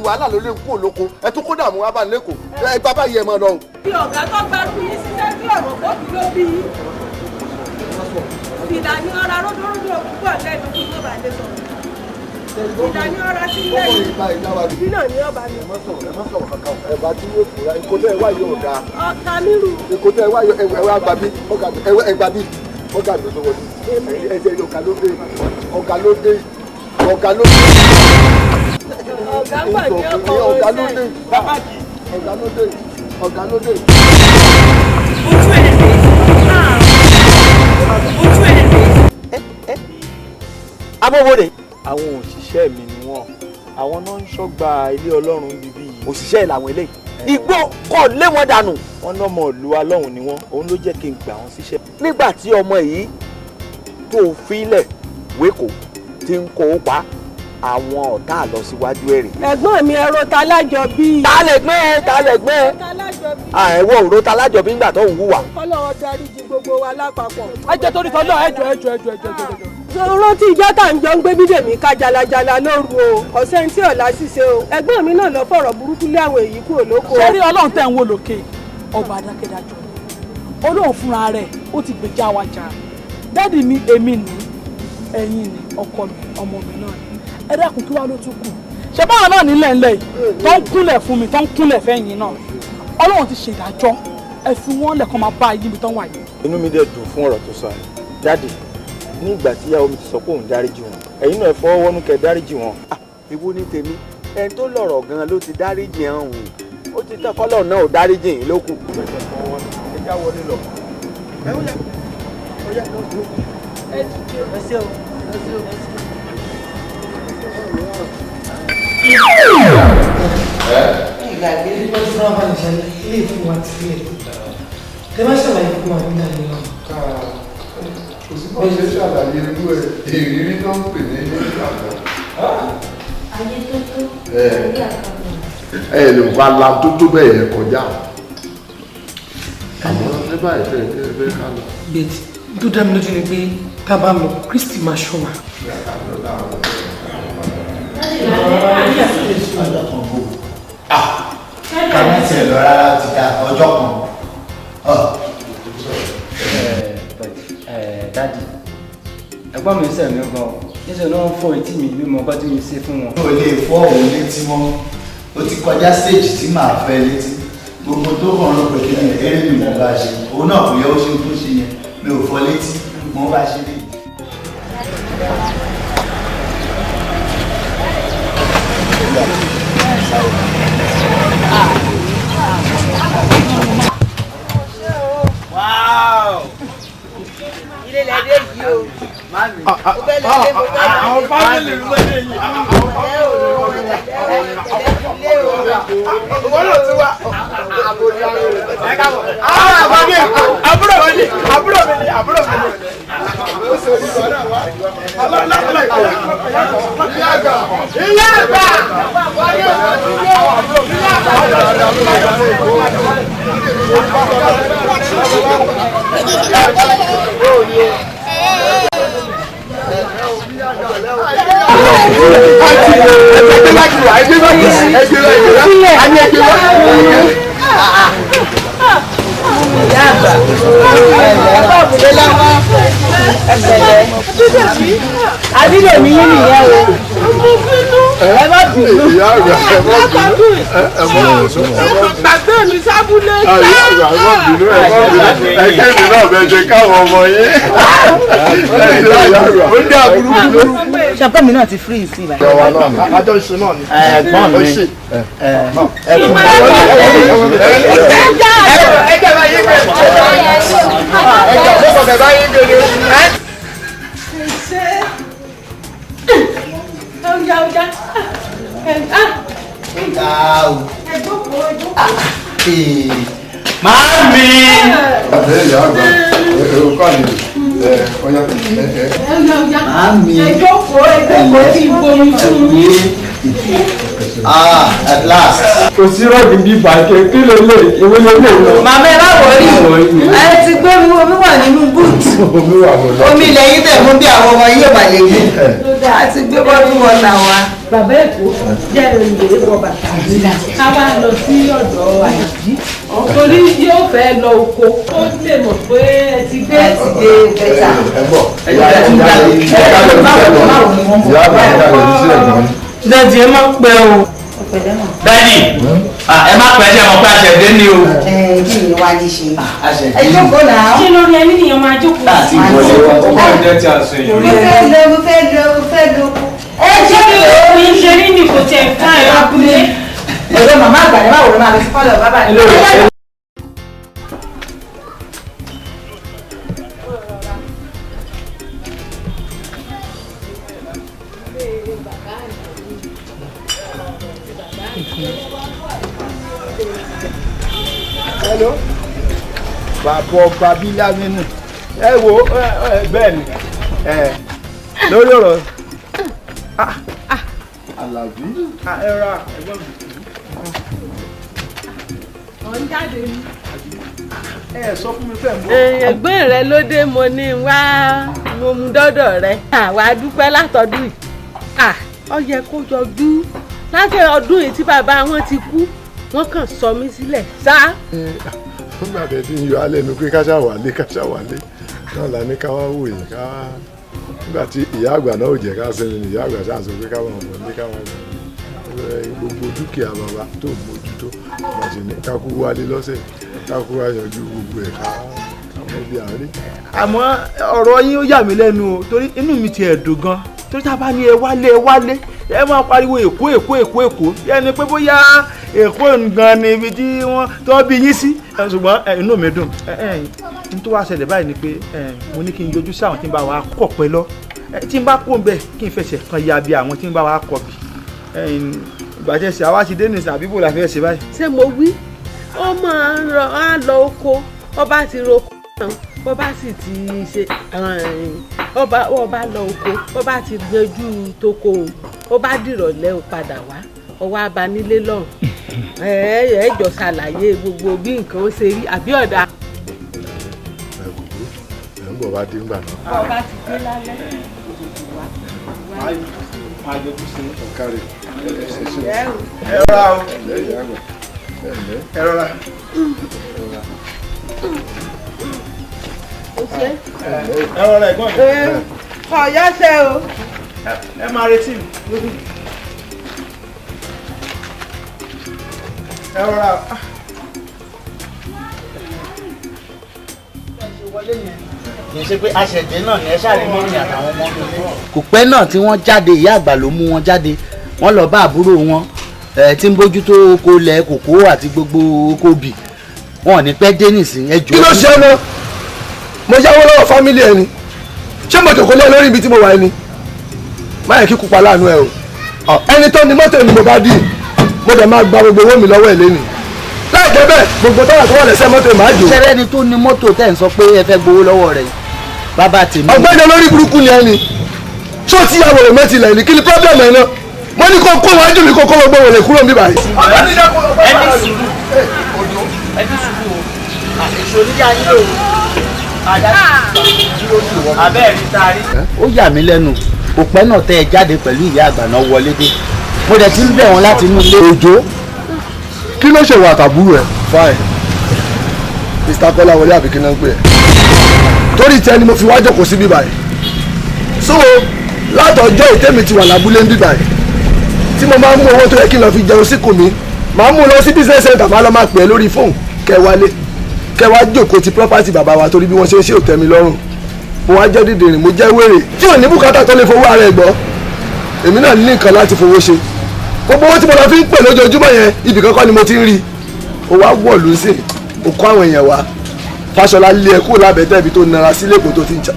Wàhálà ló lè kú òlóko. Ẹ tún kó dààmú wá bá lẹ́kọ̀ọ́. Ẹgbà báyìí ẹ máa lọ. Bí ọ̀gá tó gba rú yín síṣẹ́ bí ọ̀rọ̀ kó bí ló bí. Ìlà ni ọ̀rá ródóródó púpọ̀ lẹ́nu kí tó bá lè sọ̀rọ̀. Ìlà ni ọ̀rá sí lẹ́yìn. Ibi náà ni ọba mi. Ẹ má sọ̀rọ̀ kankan o. Ẹ̀bà tí yóò fura, èkó tẹ́ ẹ wá yóò dáa. Ọ̀ka mírù. Èkó tẹ́ ẹ wá yóò ẹwà gbà mí, ẹgbà bí, ọ̀gá mi tó wọlé. Ẹ̀jẹ̀ ọ̀gá ló dé, ọ̀gá ló dé, ọ̀gá ló dé. Ọ̀gá wà ní ọkọ̀ ọ̀gá ló dé, ọ̀gá ló dé, ọ̀gá ló dé. Ojú ẹ̀ rí. Ojú ẹ̀ rí. Abọ́wọ́de. Àwọn òṣìṣẹ́ mi ni wọ́n, àwọn náà ń ṣọ́gbà ilé Ọlọ́run bíbí yìí. Òṣìṣẹ́ làwọn eléyìí. Igbó kò lé wọn dànù. Wọ́n náà mọ̀ ìlú wa lọ́hùn ni wọ́n, òun ló jẹ́ kí n gbà wọ́n síṣẹ́. Nígbà tí ọmọ yìí tó filẹ̀ wéko tí ń kó pa àwọn ọ̀tá lọ síwájú èrè. Ẹ̀gbọ́n mi ẹ̀rọ ta lájọ bí. Ta lè gbẹ́ ẹ, ta lè gbẹ́ ẹ. Àìwọ̀ òró ta lájọ bí ńgbà tó ń hùwà. Kọ́lọ́wọ́ dáríjì gbogbo wa lápapọ̀. Ẹ jẹ́ torí tọ́lọ́, ẹ jọ̀ọ́, ẹ jọ̀ọ́, ẹ jọ̀ọ́, ẹ jọ̀ọ́, ẹ jọ̀ọ́. Rántí ìjọ tá à ń jọ ń gbé Bídèmí ká jalajala lóru o, ọ̀sẹ̀ tí ọ̀la ṣíṣe o. Ẹ̀gbọ́n mi náà lọ fọ̀rọ̀ burúkú lé àwọn èyí kúrò lóko. Ṣé rí Ọlọ́run tẹ̀ ń wò lókè? Ọba adákẹ́dájọ́ ni. Ọlọ́run fúnra rẹ̀ ó ti gbèjà wa jà. Dádì mi, èmi ni, ẹ̀yin ni, ọkọ mi, ọmọ mi náà ni. Ẹ dákun, kí wá ló tún kù? Ṣé báwọn náà nílẹ̀ ńlẹ̀ yìí tó ń kúnlẹ̀ fún mi, tó ń kúnlẹ̀ fẹ́yìn náà? Ọlọ́run ti ṣèdájọ́, ẹ fi wọ́n lẹ̀ kàn máa bá yí mi tán wà yìí. Inú mi dẹ̀ dùn fún ọ̀rọ̀ tó sọ yẹn. Dáàdì, ní ìgbà tí ìyàwó mi ti sọ pé òun dáríjì wọn, ẹ̀yin náà ẹ fọwọ́ wọ́nú kẹ́ dáríjì wọn. Ìwọ ní tèmi, ẹni tó lọ̀rọ̀ gan-an ló ti dáríjì hàn òun, ó ti tán kọ́lọ̀ náà ò dáríjì yín ló kù. Ẹ já wọlé lọ. Ẹ ó yá. Ẹ ṣé o, ẹ ṣé o. Ìgbàgbé ní wọ́n ti máa bá ìṣẹ̀lẹ̀ ilé ìfún wa ti rí ẹ̀. Tẹ bá ṣàlàyé fún wa nígbà yẹn náà. Kò sí bó ṣe ṣàlàyé irú ẹ̀, ìrírí tó ń pè ní ìgbàgbọ́. Ayé tó tó orí àkàbọ̀. Ẹ lè wá la tó tó bẹ́ẹ̀ yẹn kọjá, àmọ́ ní báyìí fẹ́ ẹ fẹ́ ká lọ. Bẹ́ẹ̀ni, tó dá mi lójú ni pé tá a bá lọ, Kristi máa ṣọ́ wa. Ọjọ́ kan bò kàmí tiẹ̀ lọ rárá, ti da ọjọ́ kan. Daddy, ẹ̀gbọ́n mi sẹ̀ mí gan, níṣẹ́ ló ń fọ etí mi bí mo kọ́ tí mi ṣe fún wọn. O lè fọ́ òun létí mọ́, o ti kọjá stage tí màá fẹ́ létí. Gbogbo tó kàn ló pé kí ni eré mi mo bá ṣe, òun náà kò yẹ ó ṣe tó ṣe yẹn, mi ò fọ́ létí, mo bá ṣe lè. Ilé lẹ́dẹ̀ yìí o. Mo fẹ́ lọ ilé, mo fẹ́ lọ ilé. Àwọn family ló dé yìí. Wọ́n lọ sí wa. Àbúrò mi ni, àbúrò mi ni, àbúrò mi ni. Ìyá àgbà! Ìyá àgbà. Ẹ̀fọ́ àbúlé láwá. Ẹ̀pẹ̀lẹ́. Àbílò mi yín nìyẹn o. Ẹ má bínú. Ìyá àgbà, ẹ má bínú, ẹ má bínú. Gbàgbé mi sábúlé. Ìyá àgbà, ẹ má bínú, ẹ má bínú. Ẹgbẹ́ mi náà bẹ jẹ káwọn ọmọ yín. Ìyá àgbà, ó dé àbúrú bínú. Ṣàpẹ́ mi náà ti free sí ibà. Ìjọba náà ni. Àjọ ìṣe náà ni. Ẹ̀gbọ́n mi. Ẹ̀kún. Ẹgbẹ́ bá yín gbé. Ẹgbẹ́ bá yín gbé. Ṣé ọjà ọjà ẹ Ẹ jókòó, ẹ jókòó. Màámi. Àbẹ́ ìyá àgbà, ẹ ò kọ́ àlejò. Ẹ ọ̀yá ẹ ẹ. Ọjà ọjà. Màámi. Ẹ jókòó, ẹ jókòó tí n bomi fún yín. Ah, at last. Kò sí rọ́ọ̀gì bí bàjẹ́, kí ló lè ewé ló lè lọ. Màmá, ẹ má wọrí, ẹ ti gbé mi, omi wà nínú boot. Omi wà lọ́la. Omi ilẹ̀ yín tẹ̀ mú bí àwọn ọmọ yìí ò bá lè mú. A ti gbé bottle water wa. Bàbá Èkó jẹ́ ìlè wọ bàtà, ká wá lọ sí ọ̀dọ̀ Àyànjí torí yóò fẹ́ lọ oko, ó lè mọ̀ pé ẹ ti dé. Ẹ ti dé bẹ́tà. Ẹ bọ̀. Ìyá àgbà, ìyá àgbà, ìyá àgbà sí ẹ̀gbọ́n. Daddy, ẹ má pẹ́ o. Daddy, ẹ má pẹ́, ṣe mọ̀ pé àṣẹ̀dé ni o. Ẹ kí ni wàá ní ṣe? Àṣẹ̀dé. Ẹ jókòó náà. Ṣé lórí ẹni nìyẹn máa jókòó? Láti wọlé wá. Ó kàn jẹ́ tí a sọ èyí. Mo fẹ́ lọ, mo fẹ́ lọ, mo fẹ́ lọ. Ẹ ṣé bí omi ṣe rí ni kò tiẹ̀ fún ẹ̀ abúlé. Ọ̀dọ̀ màmá àgbà ni, báwo ló máa lọ sí pálọ̀ bàbá mi. Hello. Bàbá ọba bílá nínú. Ẹ wo ẹ bẹ́ẹ̀ ni ẹ lórí ọ̀rọ̀. Àlàbí. Ẹ ra ẹ̀gbọ́n mi. Ọ̀ ń jáde ni. Ẹ sọ fún mi fẹ́ ń bọ̀. Ẹ̀gbọ́n rẹ ló dé, mo ní wá, mo mú dọ́dọ̀ rẹ. Àwa dúpẹ́ látọdún yìí. Ó yẹ kó jọjú láti ọdún yìí tí bàbá wọn ti kú, wọ́n kàn sọ mí sílẹ̀ sá. Nígbà tẹ́ tí ń yọ alẹ́ nu pé ká ṣàwálé, ká ṣàwálé náà la ní ká wá wò yìí ká wá, nígbà tí ìyá àgbà náà ò jẹ́ ká sinmi ni ìyá àgbà ṣáà sọ pé ká máa bọ̀ ní ká máa bọ̀ ní gbogbo dúkìá bàbá tó ń mójútó bàtì ní ká kú wálé lọ́sẹ̀, ká kú wá yanjú gbogbo ẹ̀, ká mọ bí àárín. Àmọ́ ọ̀rọ̀ yín ó yà mí lẹ́nu o, torí inú mi ti ẹ̀ dùn gan, torí tá a bá ní ẹ wálé, ẹ wálé, ẹ máa pariwo Èkó, Èkó, Èkó, Èkó, bí ẹni pé bóyá Èkó gan ni ibi tí wọ́n tó bí yín sí. Ṣùgbọ́n inú mi dùn. N tó wá ṣẹlẹ̀ báyìí ni pé mo ní kí n yọjú sí àwọn tí ń bá wa kọ̀ pẹ́ lọ. Tí n bá kó ń bẹ̀ kí n fẹsẹ̀ kan ya bí àwọn tí ń bá wa kọ̀ bì. Ìgbàjẹsẹ̀ àwa ti dé nìsín àbí bò la fẹ́ ṣe báyìí. Ṣé mo wí? Ó máa ń rọ á lọ oko, ọba ti roko náà, bọ́ba sì ti ṣe ọba ọba lọ oko, bọ́ba ti gbẹ́jú toko òun, ó bá dìrọ̀lẹ́ ó padà wá, ọwọ́ abanílé lọ́hùn. Ẹ ẹ jọ ṣàlàyé gbogbo bí nǹkan ó ṣe rí àbí ọ̀dà. Ẹ ń bọ̀ wá dé ńgbà náà. Bọ́ba ti dé lálẹ́, wá. Máa yọjú sí i. Ọ̀kárẹ̀. Ẹ rọra o. Ẹ rọra. Ẹ rọra ẹ̀gbọ́n mi. Ọ̀yá ṣe o. Ẹ máa retí mi. Ẹ rọra. Kì í ṣe pé aṣẹ̀dé náà ni ẹ ṣàrí mọ́mí àtàwọn ọmọ mi. Kò pẹ́ náà tí wọ́n jáde, ìyá àgbà ló mú wọn jáde, wọ́n lọ bá àbúrò wọn tí ń bójútó oko ilẹ̀ kòkó àti gbogbo oko bì, wọn ò ní pẹ́ dé nísìnyí. Ẹ jọ̀ọ́. Kí ló ṣe é náà? Mo yáwó lọ́wọ́ fámílì ẹ ni. Ṣé mo jòkó lé lórí ibi tí mo wà ẹni? Má yẹ kí kúpa láàánú ẹ o. Ẹni tó ni mọ́tò ni mo bá dì, mo dẹ̀ máa gba gbogbo owó mi lọ́wọ́ ẹ̀ lẹ́nu. Láì jẹ́ bẹ́ẹ̀, gbogbo táyà tó wà lẹ́sẹ̀ mọ́tò máa jò. Ṣẹ́rẹ́ ni tó ni mọ́tò tẹ̀ ń sọ pé ẹ fẹ́ gbowó lọ́wọ́ rẹ̀, bàbá tèmi. Ọ̀gbẹ́ni olórí burúkú ni ẹni. Ṣé o ti ya wèrè mẹ́tì lẹ̀ ní? Kí ni pírọ́blẹ̀mù ẹ̀ náà? Mo ní kó kó wájú mi kó kó gbogbo wèrè kúrò níbí báyìí. Ẹni sùúrù, ẹni sùúrù o, èso oníjà yín lò ó, abẹ́ẹ̀rí taari. Ó yà mí lẹ́nu, kò pẹ́ náà tẹ́ ẹ jáde pẹ̀lú ìyá àgbà náà wọlé dé, mo dẹ̀ ti ń bẹ̀ wọ́n láti inú ilé. Òjó, kí ló ṣèwà àtàbúrò ẹ? Fine, Mr. Kọ́láwọlé àbí kí náà ń pè ẹ́? Torí tẹ ni mo fi wá jókòó sí bíbáyìí. So látọjọ́ ìtẹ́mi ti wà lábúlé ń bíbáyìí tí mo máa ń mú owó tó yẹ kí n lọ fi jẹun síkùn mi, màá mú lọ sí business center, màá lọ máa pè é lórí fóònù kẹwàálé kẹwàá jókòó ti property bàbá wa torí bí wọ́n ṣe ń ṣe òtẹ́ mi lọ́rùn. Mo wá jẹ́ dídìrín, mo jẹ́ wèrè tí ò ní bùkátà tó lè fowó ara ẹ̀ gbọ́. Èmi náà ní nǹkan láti fowó ṣe. Gbogbo owó tí mo lọ fi ń pè lójoojúmọ́ yẹn, ibì kankan ni mo ti ń rí. O wá wọ̀lú sí, o kó àwọn èèyàn wá. Fáṣọlá lé ẹ kúrò lábẹ́tẹ̀ ibi tó nara sílé èkó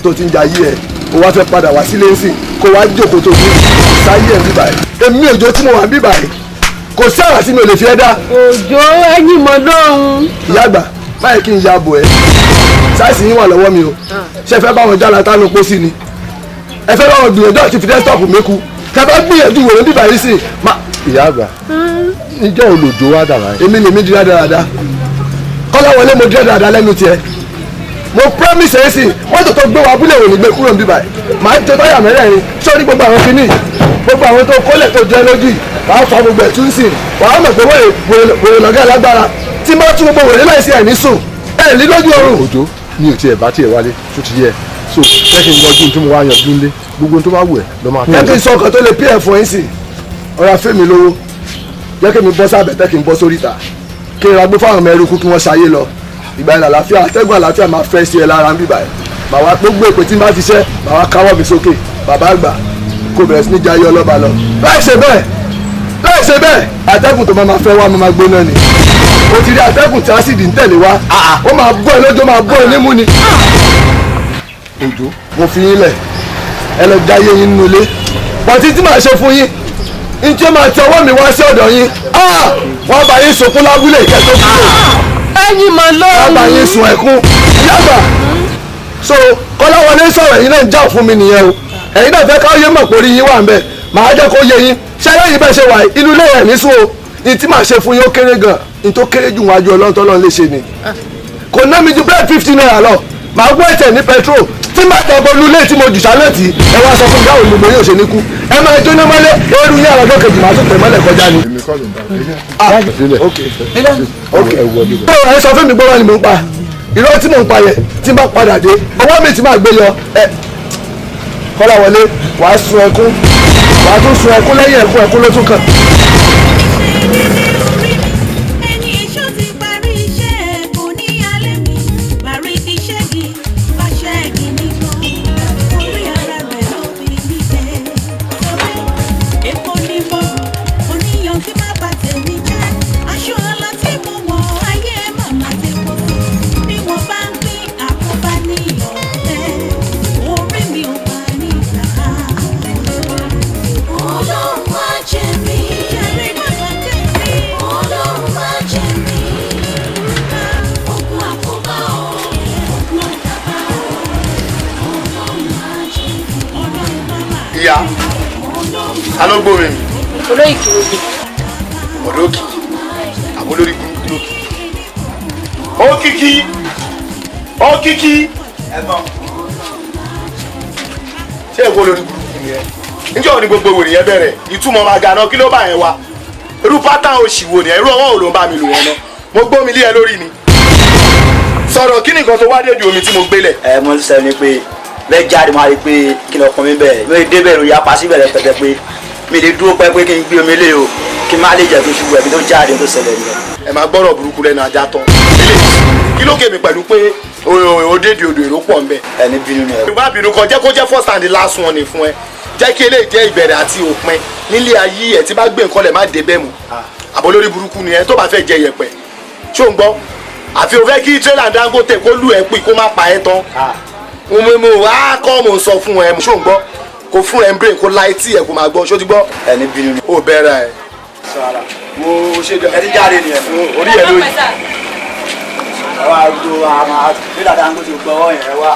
tó ti ń jayé ẹ. O wá fẹ́ padà wá sílé ńsìn kó wá jókòó tó ní sáyé ẹ̀ bíbà yìí. Èmi Òjó tí mo wà bíbà yìí, kò sí àrà tí mi ò lè fi ẹ́ dá. Òjó ẹyin mọ lóhun. Ìyá àgbà, báyìí kí n ya bò ẹ́. Sáìsì yín wà lọ́wọ́ mi o. Ṣé ẹ fẹ́ bá wọn jára tánu pósí ni? Ẹ fẹ́ bá wọn gbìyànjú àti fi dẹ́sítọ̀pù mi kú. Tẹ bá gbìyànjú wòrán bíbà yìí sí. Ìyá àgbà, ǹjẹ́ olùjó wá dàrá yìí? Èmi lèmi di rádaràda. Kọ́láwọlé mo di rádaràda lẹ́nu tiẹ̀. Mo promise ẹ sí, mọ́tò tó gbé wa abúlé òní gbé kúrò níbí báyìí. Màá jẹ táyà mẹ́rẹ̀ẹ̀rin sórí gbogbo àwọn kinní. Gbogbo àwọn tó kólẹ̀ tó jẹ lójú yìí, wàá fa gbogbo ẹ̀ tún sí. Wàá mọ̀ pé wèrè lọ́gá lágbára. Tí bá tún gbogbo wèrè láìsí ẹ̀ ní sùn, ẹ̀ ní lójú oorun. Òjó, mi ò tiẹ̀ bá tiẹ̀ wálé, tó ti yẹ. So jẹ́ kí n yanjú tí mo wá yanjú nílé, gbogbo tó bá wù ẹ́ ló máa. Jẹ́ kí n sọ ọkàn tó lè pí ẹ̀ fún ẹ̀ sí. Ọ̀rọ̀ afẹ́ mi lówó, jẹ́ kí mi bọ́ sábẹ̀ tẹ́ kí n bọ́ sórí ìta. Kí n ra gbó fáwọn ọmọ ẹrúkú kí wọ́n ṣayé lọ. Ìgbà yẹn àlàáfíà, atẹ́gùn àlàáfíà máa fẹ́ sí ẹ lára ń bíbà ẹ̀. Màá wá gbogbo èpè tí n bá ti ṣẹ́, màá wá káwọ́ mi sókè. Bàbá àgbà kò bẹ̀rẹ̀ sí ní jayé ọlọ́ba lọ. Láì ṣe bẹ́ẹ̀, láì ṣe bẹ́ẹ̀, atẹ́gùn tó máa fẹ́ wá máa gbóná ni. O ti rí atẹ́gùn tí ásìdì ń tẹ̀lé wá. Ó máa bọ́ ẹ lójú, ó máa bọ́ ẹ nímú ni. Òjó, mo fi yín lẹ̀, ẹ lọ jayé yín nínú ilé. Bọ̀tí tí màá ṣe fún yín, n tí ó máa ti ọwọ́ mi wá sí ọ̀dọ̀ yín, wọ́n bá yín sunkún lábúlé ìkẹ́tọ́ kúrò. Ẹyin mọ̀ lóhùn. Wọ́n bá yín sun ẹkún. Yàgbà. So Kọ́láwọlé sọ̀rọ̀ ẹ̀yin náà ń jà fún mi nìyẹn o. Ẹ̀yin náà fẹ́ káyé mọ̀ pé orí yín wà ń bẹ̀. Màá jẹ́ kó yé yín. Ṣé ẹlẹ́yìn bẹ́ẹ̀ ṣe wà yìí? Inú ilé ẹ̀ ní sùn o. Ní tí màá ṣe fún yín ó kéré gan. Ní tó kéré jù wájú Ọlọ́run tọ́lọ́run lè ṣe ni. Kò ná mi ju bẹ́ẹ̀ ₦50 lọ. Màá gbọ́ ẹ̀tẹ̀ ní petrol. Tí màá tẹ bọ́lú ilé tí mo jù sálẹ̀tì, ẹ wá sọ fún mi báwo ni gbogbo yóò ṣe ní kú. Ẹ máa jóná mọ́lé, eérú yín àròjọ kejì màá tún tẹ̀ mọ́lẹ̀ kọjá ni. Èmi kọ́ ló ń bá ẹ. Ok, ẹ sọ fún mi gbọ́dọ̀ ni mò ń pa. Irọ́ tí mò ń pa yẹn, tí n bá padà dé, ọwọ́ mi ti máa gbé yọ. Ẹ Kọ́láwọlé, wàá sun ẹkún, wàá tún sun ẹkún lẹ́yìn ẹkún, ẹkún ló tún kàn. Ẹni èso ti parí iṣẹ́ ẹ̀ kò ní alẹ́ mi. Parí iṣẹ́ gi, fàṣẹ gi nìkan. Orí ara rẹ̀ ló fi gbígbẹ́. Sọ pé èkó ní mọ́, oníyan kí má bà tèmi jẹ́. Ta ló gbómi mi? Olóyè kì í gbé. Ọ̀dọ́ òkìkí àbó lórí burúkú lókì. Òkìkí, òkìkí. Ṣé èwo lórí burúkú ni ẹ? Níjọ́ òní gbogbo wèrè yẹn bẹ̀rẹ̀ ìtumọ̀ máa ga náà, kí ló bá yẹn wá? Irú pátá òṣì wo ni ẹ? Irú ọwọ́ wo ló ń bá mi lò yẹn náà? Mo gbómi lé ẹ lórí ni. Sọ̀rọ̀, kí nìkan tó wá dé di omi tí mo gbélẹ̀? Ẹ mo ń sọ ni pé bẹ́ẹ̀ jáde, máa rí i pé kí ni ọkàn mi bẹ̀ mi dé bẹ̀rù yapa síbẹ̀ rẹpẹtẹ pé mi lè dúró pẹ́ pé kí n gbé omi lé o, kí n má lè jẹ́ tó ṣubú ẹ̀mí tó jáde tó ṣẹlẹ̀ nìyẹn. Ẹ máa gbọ́rọ̀ burúkú lẹ́nu ajá tán. Kí ló kèmí pẹ̀lú pé òde di odò, èrò pọ̀ nbẹ? Ẹni bínú ni ẹ. Ìwà bínú kan jẹ́ kó jẹ́ first and the last one ni fún ẹ. Jẹ́ kí eléyìí jẹ́ ìbẹ̀rẹ̀ àti òpin nílé ayé ẹ̀. Tí bá gbé nǹkan lẹ̀, má dé bẹ́ẹ̀ mú. Àbọ̀ lórí burúkú ni ẹ tó bá fẹ́ jẹ yẹ̀pẹ̀. Ṣó ń gbọ́? Àfi o fẹ́ kí tírélà Dangote kó lù ẹ́ pé kó má pa ẹ́ tán. Mo mo wá kọ́, mo sọ fún ẹ. Ṣó ń gbọ́? Kó fún ẹ ń brain, kó la etí ẹ, kó máa gbọ́. Ṣó ti gbọ́? Ẹni bínú ni. Ó bẹ̀rẹ̀ ẹ. Wo ṣe dẹ. Ẹ ti jáde nìyẹn. Orí ẹ lóyún. Ẹ wá gbó àwọn tírélà Dangote gbọ́ ọwọ́ yẹn wá.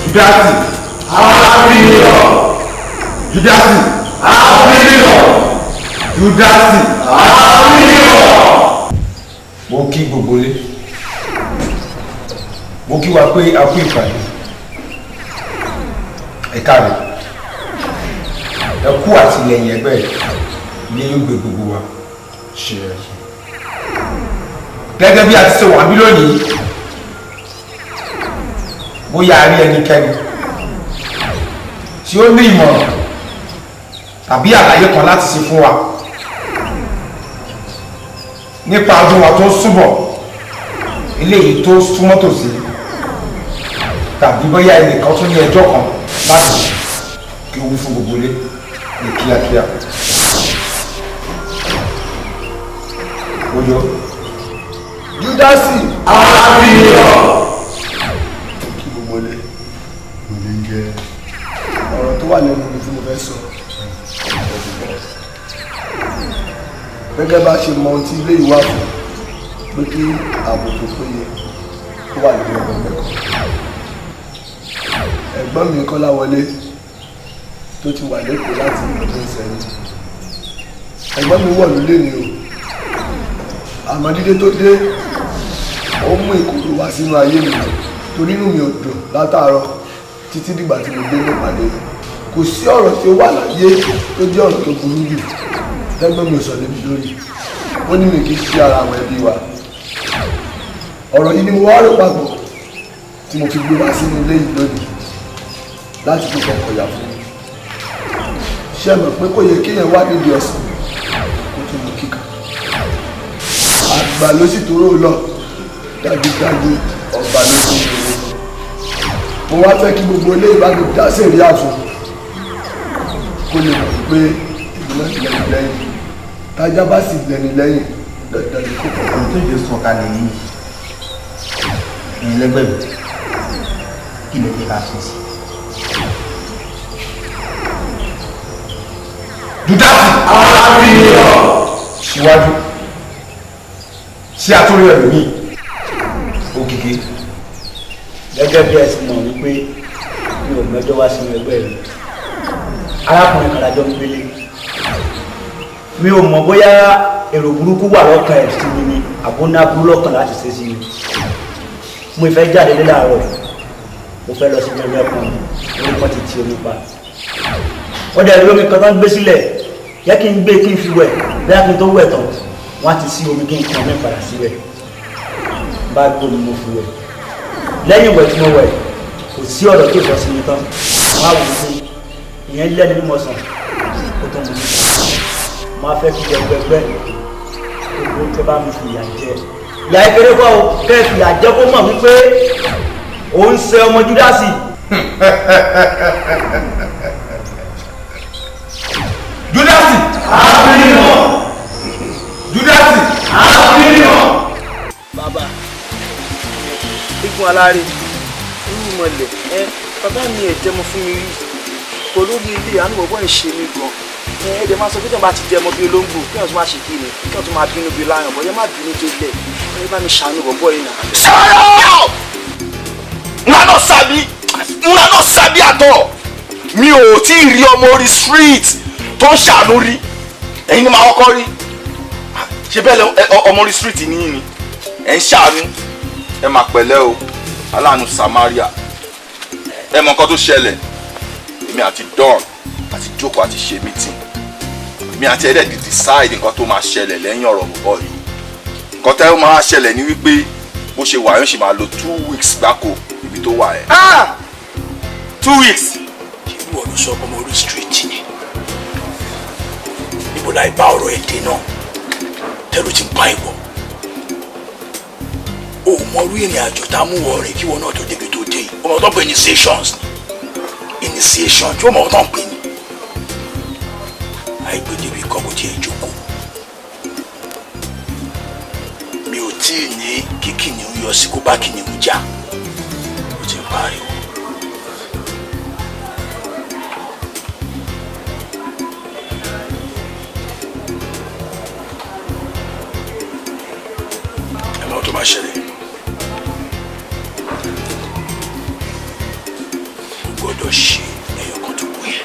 Judasi àfihàn, Judasi àfihàn, Judasi àfihàn. Mo kí gbogbo lé, mo kí wa pé a kú ìpàdé. Ẹ káàárọ̀, ẹ kú àtìlẹ́yìn ẹgbẹ́. Ilé yóò gbé gbogbo wa ṣe. Gẹ́gẹ́ bí a ti ṣe wà bí lónìí, bóyá a rí ẹnikẹ́ni tí ó ní ìmọ̀ràn tàbí àlàyé kan láti ṣe fún wa nípa ọdún wa tó ń súnbọ̀, eléyìí tó súnmọ́ tòsí, tàbí bóyá ẹnìkan tún ní ẹjọ́ kan láti ṣe, kí ó wí fún gbogbo ilé ní kíákíá. Ó yọ. Júdásì àfihàn. Kí gbogbo ilé kò ní jẹ ọ̀rọ̀ tó wà lẹ́nu mi tí mo fẹ́ sọ ọ̀dùnkọ́. Gẹ́gẹ́ bá ṣe mọ ohun tí ilé ìwà fún, pé kí ààbò tó péye kó wà lórí ọmọ ẹgbẹ́ kan, ẹ̀gbọ́n mi Kọ́láwọlé tó ti wà lẹ́kọ̀ọ́ láti ọdún sẹ́yìn, ẹ̀gbọ́n mi wọ̀ lólè ni o. Àmọ́ dídé tó dé, ó mú ìkorò wá sínú ayé mi, torí inú mi ò dùn látàárọ̀ títí dìgbà tí mo dé nípàdé. Kò sí ọ̀rọ̀ tí ó wà láyé tó jẹ́ ọ̀rọ̀ tó burú jù tẹ́gbọ́n mi ò sọ lébi lórí. Ó ní mi kì í ṣe ara àwọn ẹbí wa. Ọ̀rọ̀ yìí ni mo wá rò papọ̀ tí mo fi gbé wá sínú ilé yìí lónìí láti fi kọkọ̀ yà fún mi. Ṣé ẹ mọ̀ pé kò yẹ kéèyàn wá nídìí ọ̀sán kó tún mú kíkà? Àgbà ló sì tóró lọ, dájúdájú ọba ló tún lò. Mo wá fẹ́ kí gbogbo ilé ìbámu dá sẹ̀ríà fún kó lè mọ̀ pé ìlú náà ti lẹ́nu lẹ́yìn. Tájá bá sì lẹ́nu lẹ́yìn, dandan ni kò kọ̀. Ohun tó yẹ sọ kalẹ̀ yìí, ẹ̀yin lẹ́gbẹ̀ẹ́ mi, kí lè jẹ́ ká ṣe sí. Júdásì àfihàn. Síwájú sí àtúrò ẹlòmíì, òkìkí. Gẹ́gẹ́ bí ẹ ti mọ̀ wípé mi ò mẹ́jọ wá sínú ẹgbẹ́ mi, arákùnrin kan lájọ ń gbélé. Mi ò mọ̀ bóyá èrò burúkú wà lọ́kàn ẹ̀ sí mi ni àbúná burú lọ́kàn láti ṣe sí mi. Mo fẹ́ jáde lé láàárọ̀, mo fẹ́ lọ sí ilé ẹ̀kọ́ mi, orí kan ti ti omi pa. Wọ́n dẹ̀ rí omi kan tó ń gbé sílẹ̀ yẹ kí n gbé kí n fi wẹ̀. Bóyá kí n tó wẹ̀ tán, wọ́n á ti sí omi, kí n kàn mí padà síbẹ̀. Bá gbómi, mo fi wẹ̀. Lẹ́yìn ìwẹ̀ tí mo wẹ̀, kò sí ọ̀rọ̀ tó sọ sí mi tán. Wọ́n á wò ó pé ìyẹn lẹ́nu mímọ́ sàn ó tó mú mi. Mo á fẹ́ kí ẹgbẹgbẹ́ gbogbo tẹ bá mi fìyà jẹ, ìyá kékeré kọ́ o, kẹ́ ẹ fìyà jẹ kó mọ̀ wípé òun ṣe ọmọ Júdásì. Júdásì àfihàn, Júdásì àfihàn. Bàbá igun aláre irú mọ̀lẹ̀ ẹ, bàbá mi ẹ̀ jẹ́mọ fún mi rí kò lórí ilé àánú. Bọ̀bọ̀ ẹ̀ ṣe mí gan. Ẹ ẹ dẹ̀ máa sọ pé tí wọ́n bá ti jẹmọ bí olóńgbò, kí wọ́n tún máa ṣe kí ni, kí wọ́n tún máa bínú bí láyọ̀ bọ̀. Yẹ má bínú tó lẹ̀, ẹ bá mi ṣàánú bọ̀bọ̀ yìí náà. Sọ̀rọ̀. Una no sabi, una no sabi at all. Mi ò tí ì rí ọmọ orí street tó ń ṣàánú rí. Ẹ̀yin ni màá kọ́kọ́ rí. Ṣé bẹ́ẹ̀ ọmọ orí street ni yín ni? Ẹ̀ ń ṣàánú. Ẹ máa pẹ̀lẹ́ o, aláàánú Samaria. Ẹ mọ nǹkan tó ṣẹlẹ̀. Èmi àti Don àti jókòó àti ṣe meeting. Èmi àti ẹ̀dẹ̀ di decide nǹkan tó máa ṣẹlẹ̀ lẹ́yìn ọ̀rọ̀ bọ̀bọ̀ yìí. Nǹkan tẹ́ ó máa ṣẹlẹ̀ ni wípé bó ṣe wà yóò ṣe máa lo 2 weeks gbáko ibi tó wà ẹ̀. 2 weeks. Ṣé ìwọ ló sọ ọmọ orí street ni? Níbo láì bá ọ̀rọ̀ ẹ̀ dé náà? Tẹ́lú ti ń bá ìwọ. O ò mọ irú ìrìn àjò tá a mú wọ rìn kí wọn náà tó débi tó dé yìí. Ọmọ tó ń pè ní initiations ni. Initiation tí wọ́n mọ̀ tó ń pè ní. Àìgbé débi kan kò tiẹ̀ jókòó. Mi ò tí ì ní kí kìnìún yọ sí kó bá kìnìún jà. Ó ti ń pariwo. Ẹ mọ̀ tó máa ṣẹlẹ̀. O gbọ́dọ̀ ṣe ẹyọ kan tó kù yẹn.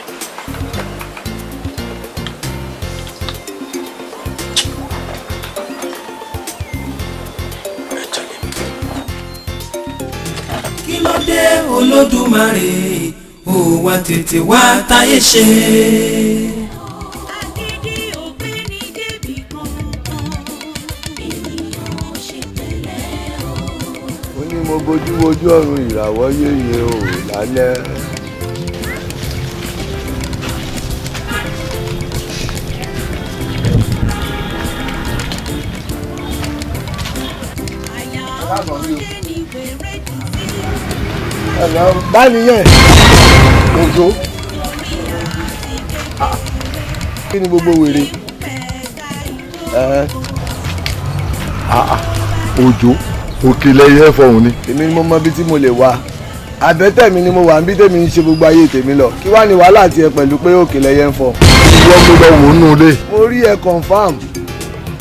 Ẹ tẹ̀lé mi. Kí ló dé, Olódùmarè? Ó wá tètè wá táyé ṣe. Agídí òpin ní débì kankan, ènìyàn ṣe pẹ̀lẹ́ o. Ó ní mo bojú wojú ọ̀run, ìràwọ̀ yéye o lálẹ́. Àyà ọmọdé ní wèrè dì sí. Báyìí yẹn òjò, kí ni gbogbo wèrè? Òjò, òkèlè yẹn fọhùn ni. Èmi ni mo mọ ibi tí mo lè wà. Àbẹ́tẹ̀ mi ni mo wà níbi tèmi ń ṣe gbogbo ayé tèmi lọ. Kí wàá ní wàhálà tiẹ̀ pẹ̀lú pé òkèlè yẹn ń fọ? Ìwọ ló lọ wò ó nù ilé. Mo rí ẹ confam.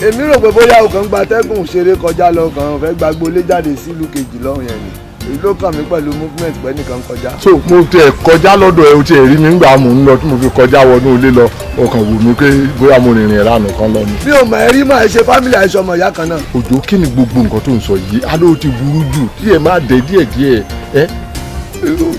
Èmi rò pé bóyá o kàn ń gba atẹ́gùn ṣeré kọjá lọ, kàn fẹ́ gba gbolé jáde sílùú kejì lọ́hùn yẹn ni. Èyí ló kàn mí pẹ̀lú movement pẹ́ nìkan kọjá. So mo tiẹ̀ kọjá lọ́dọ̀ ẹ, o tiẹ̀ rí mi ńgbà mò ń lọ tí mo fi kọjá wọnú ilé lọ, ọkàn wù mí pé bóyá mo rìnrìn ìranù kan lọ ni. Mi ò mọ̀ ẹ́ rí, mọ̀ ẹ́ ṣe family àìsàn ọmọ ìyá kan náà. Òjò, kí ni gbogbo nǹkan tó ń sọ yìí? Aló ti burú jù, díẹ̀ máa dẹ̀ díẹ̀ díẹ̀. Ẹ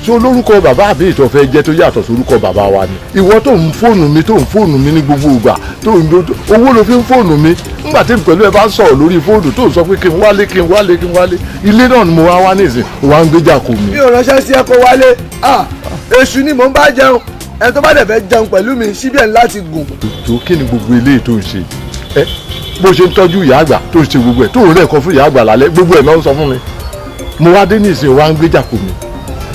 ṣé olórúkọ bàbá àbí ìtọ́ fẹ́ jẹ́ tó yàtọ̀ sórúkọ bàbá wa ni? Ìwọ tó ń fóònù mi, tó ń fóònù mi ní gbogbo ìgbà, tó ń owó ló fi ń fóònù mi nígbà tí pẹ̀lú ẹ bá ń sọ̀rọ̀ lórí fóònù, tó ń sọ pé kí n wálé, kí n wálé, kí n wálé. Ilé náà ni mo wá wá nísìn, wá ń gbéjà kò mí. Mi ò ránṣẹ́ sí ẹ kó wálé. Ah, èṣù ni mò ń bá jẹun. Ẹni tó bá dẹ̀ fẹ́ jẹun pẹ̀lú mi, síbí ẹ̀ ń láti gùn. Tó kí ni gbogbo eléyìí tó ń ṣe? Ẹ bó ṣe ń tọ́jú ìyá àgbà, tó ń ṣe gbogbo ẹ̀, tó ń rẹ̀ kọ́ fún ìyá àgbà lálẹ́, gbogbo ẹ̀ náà ń sọ fún mi. Mo wá dé nísìn, wá ń gbéjà kò mí.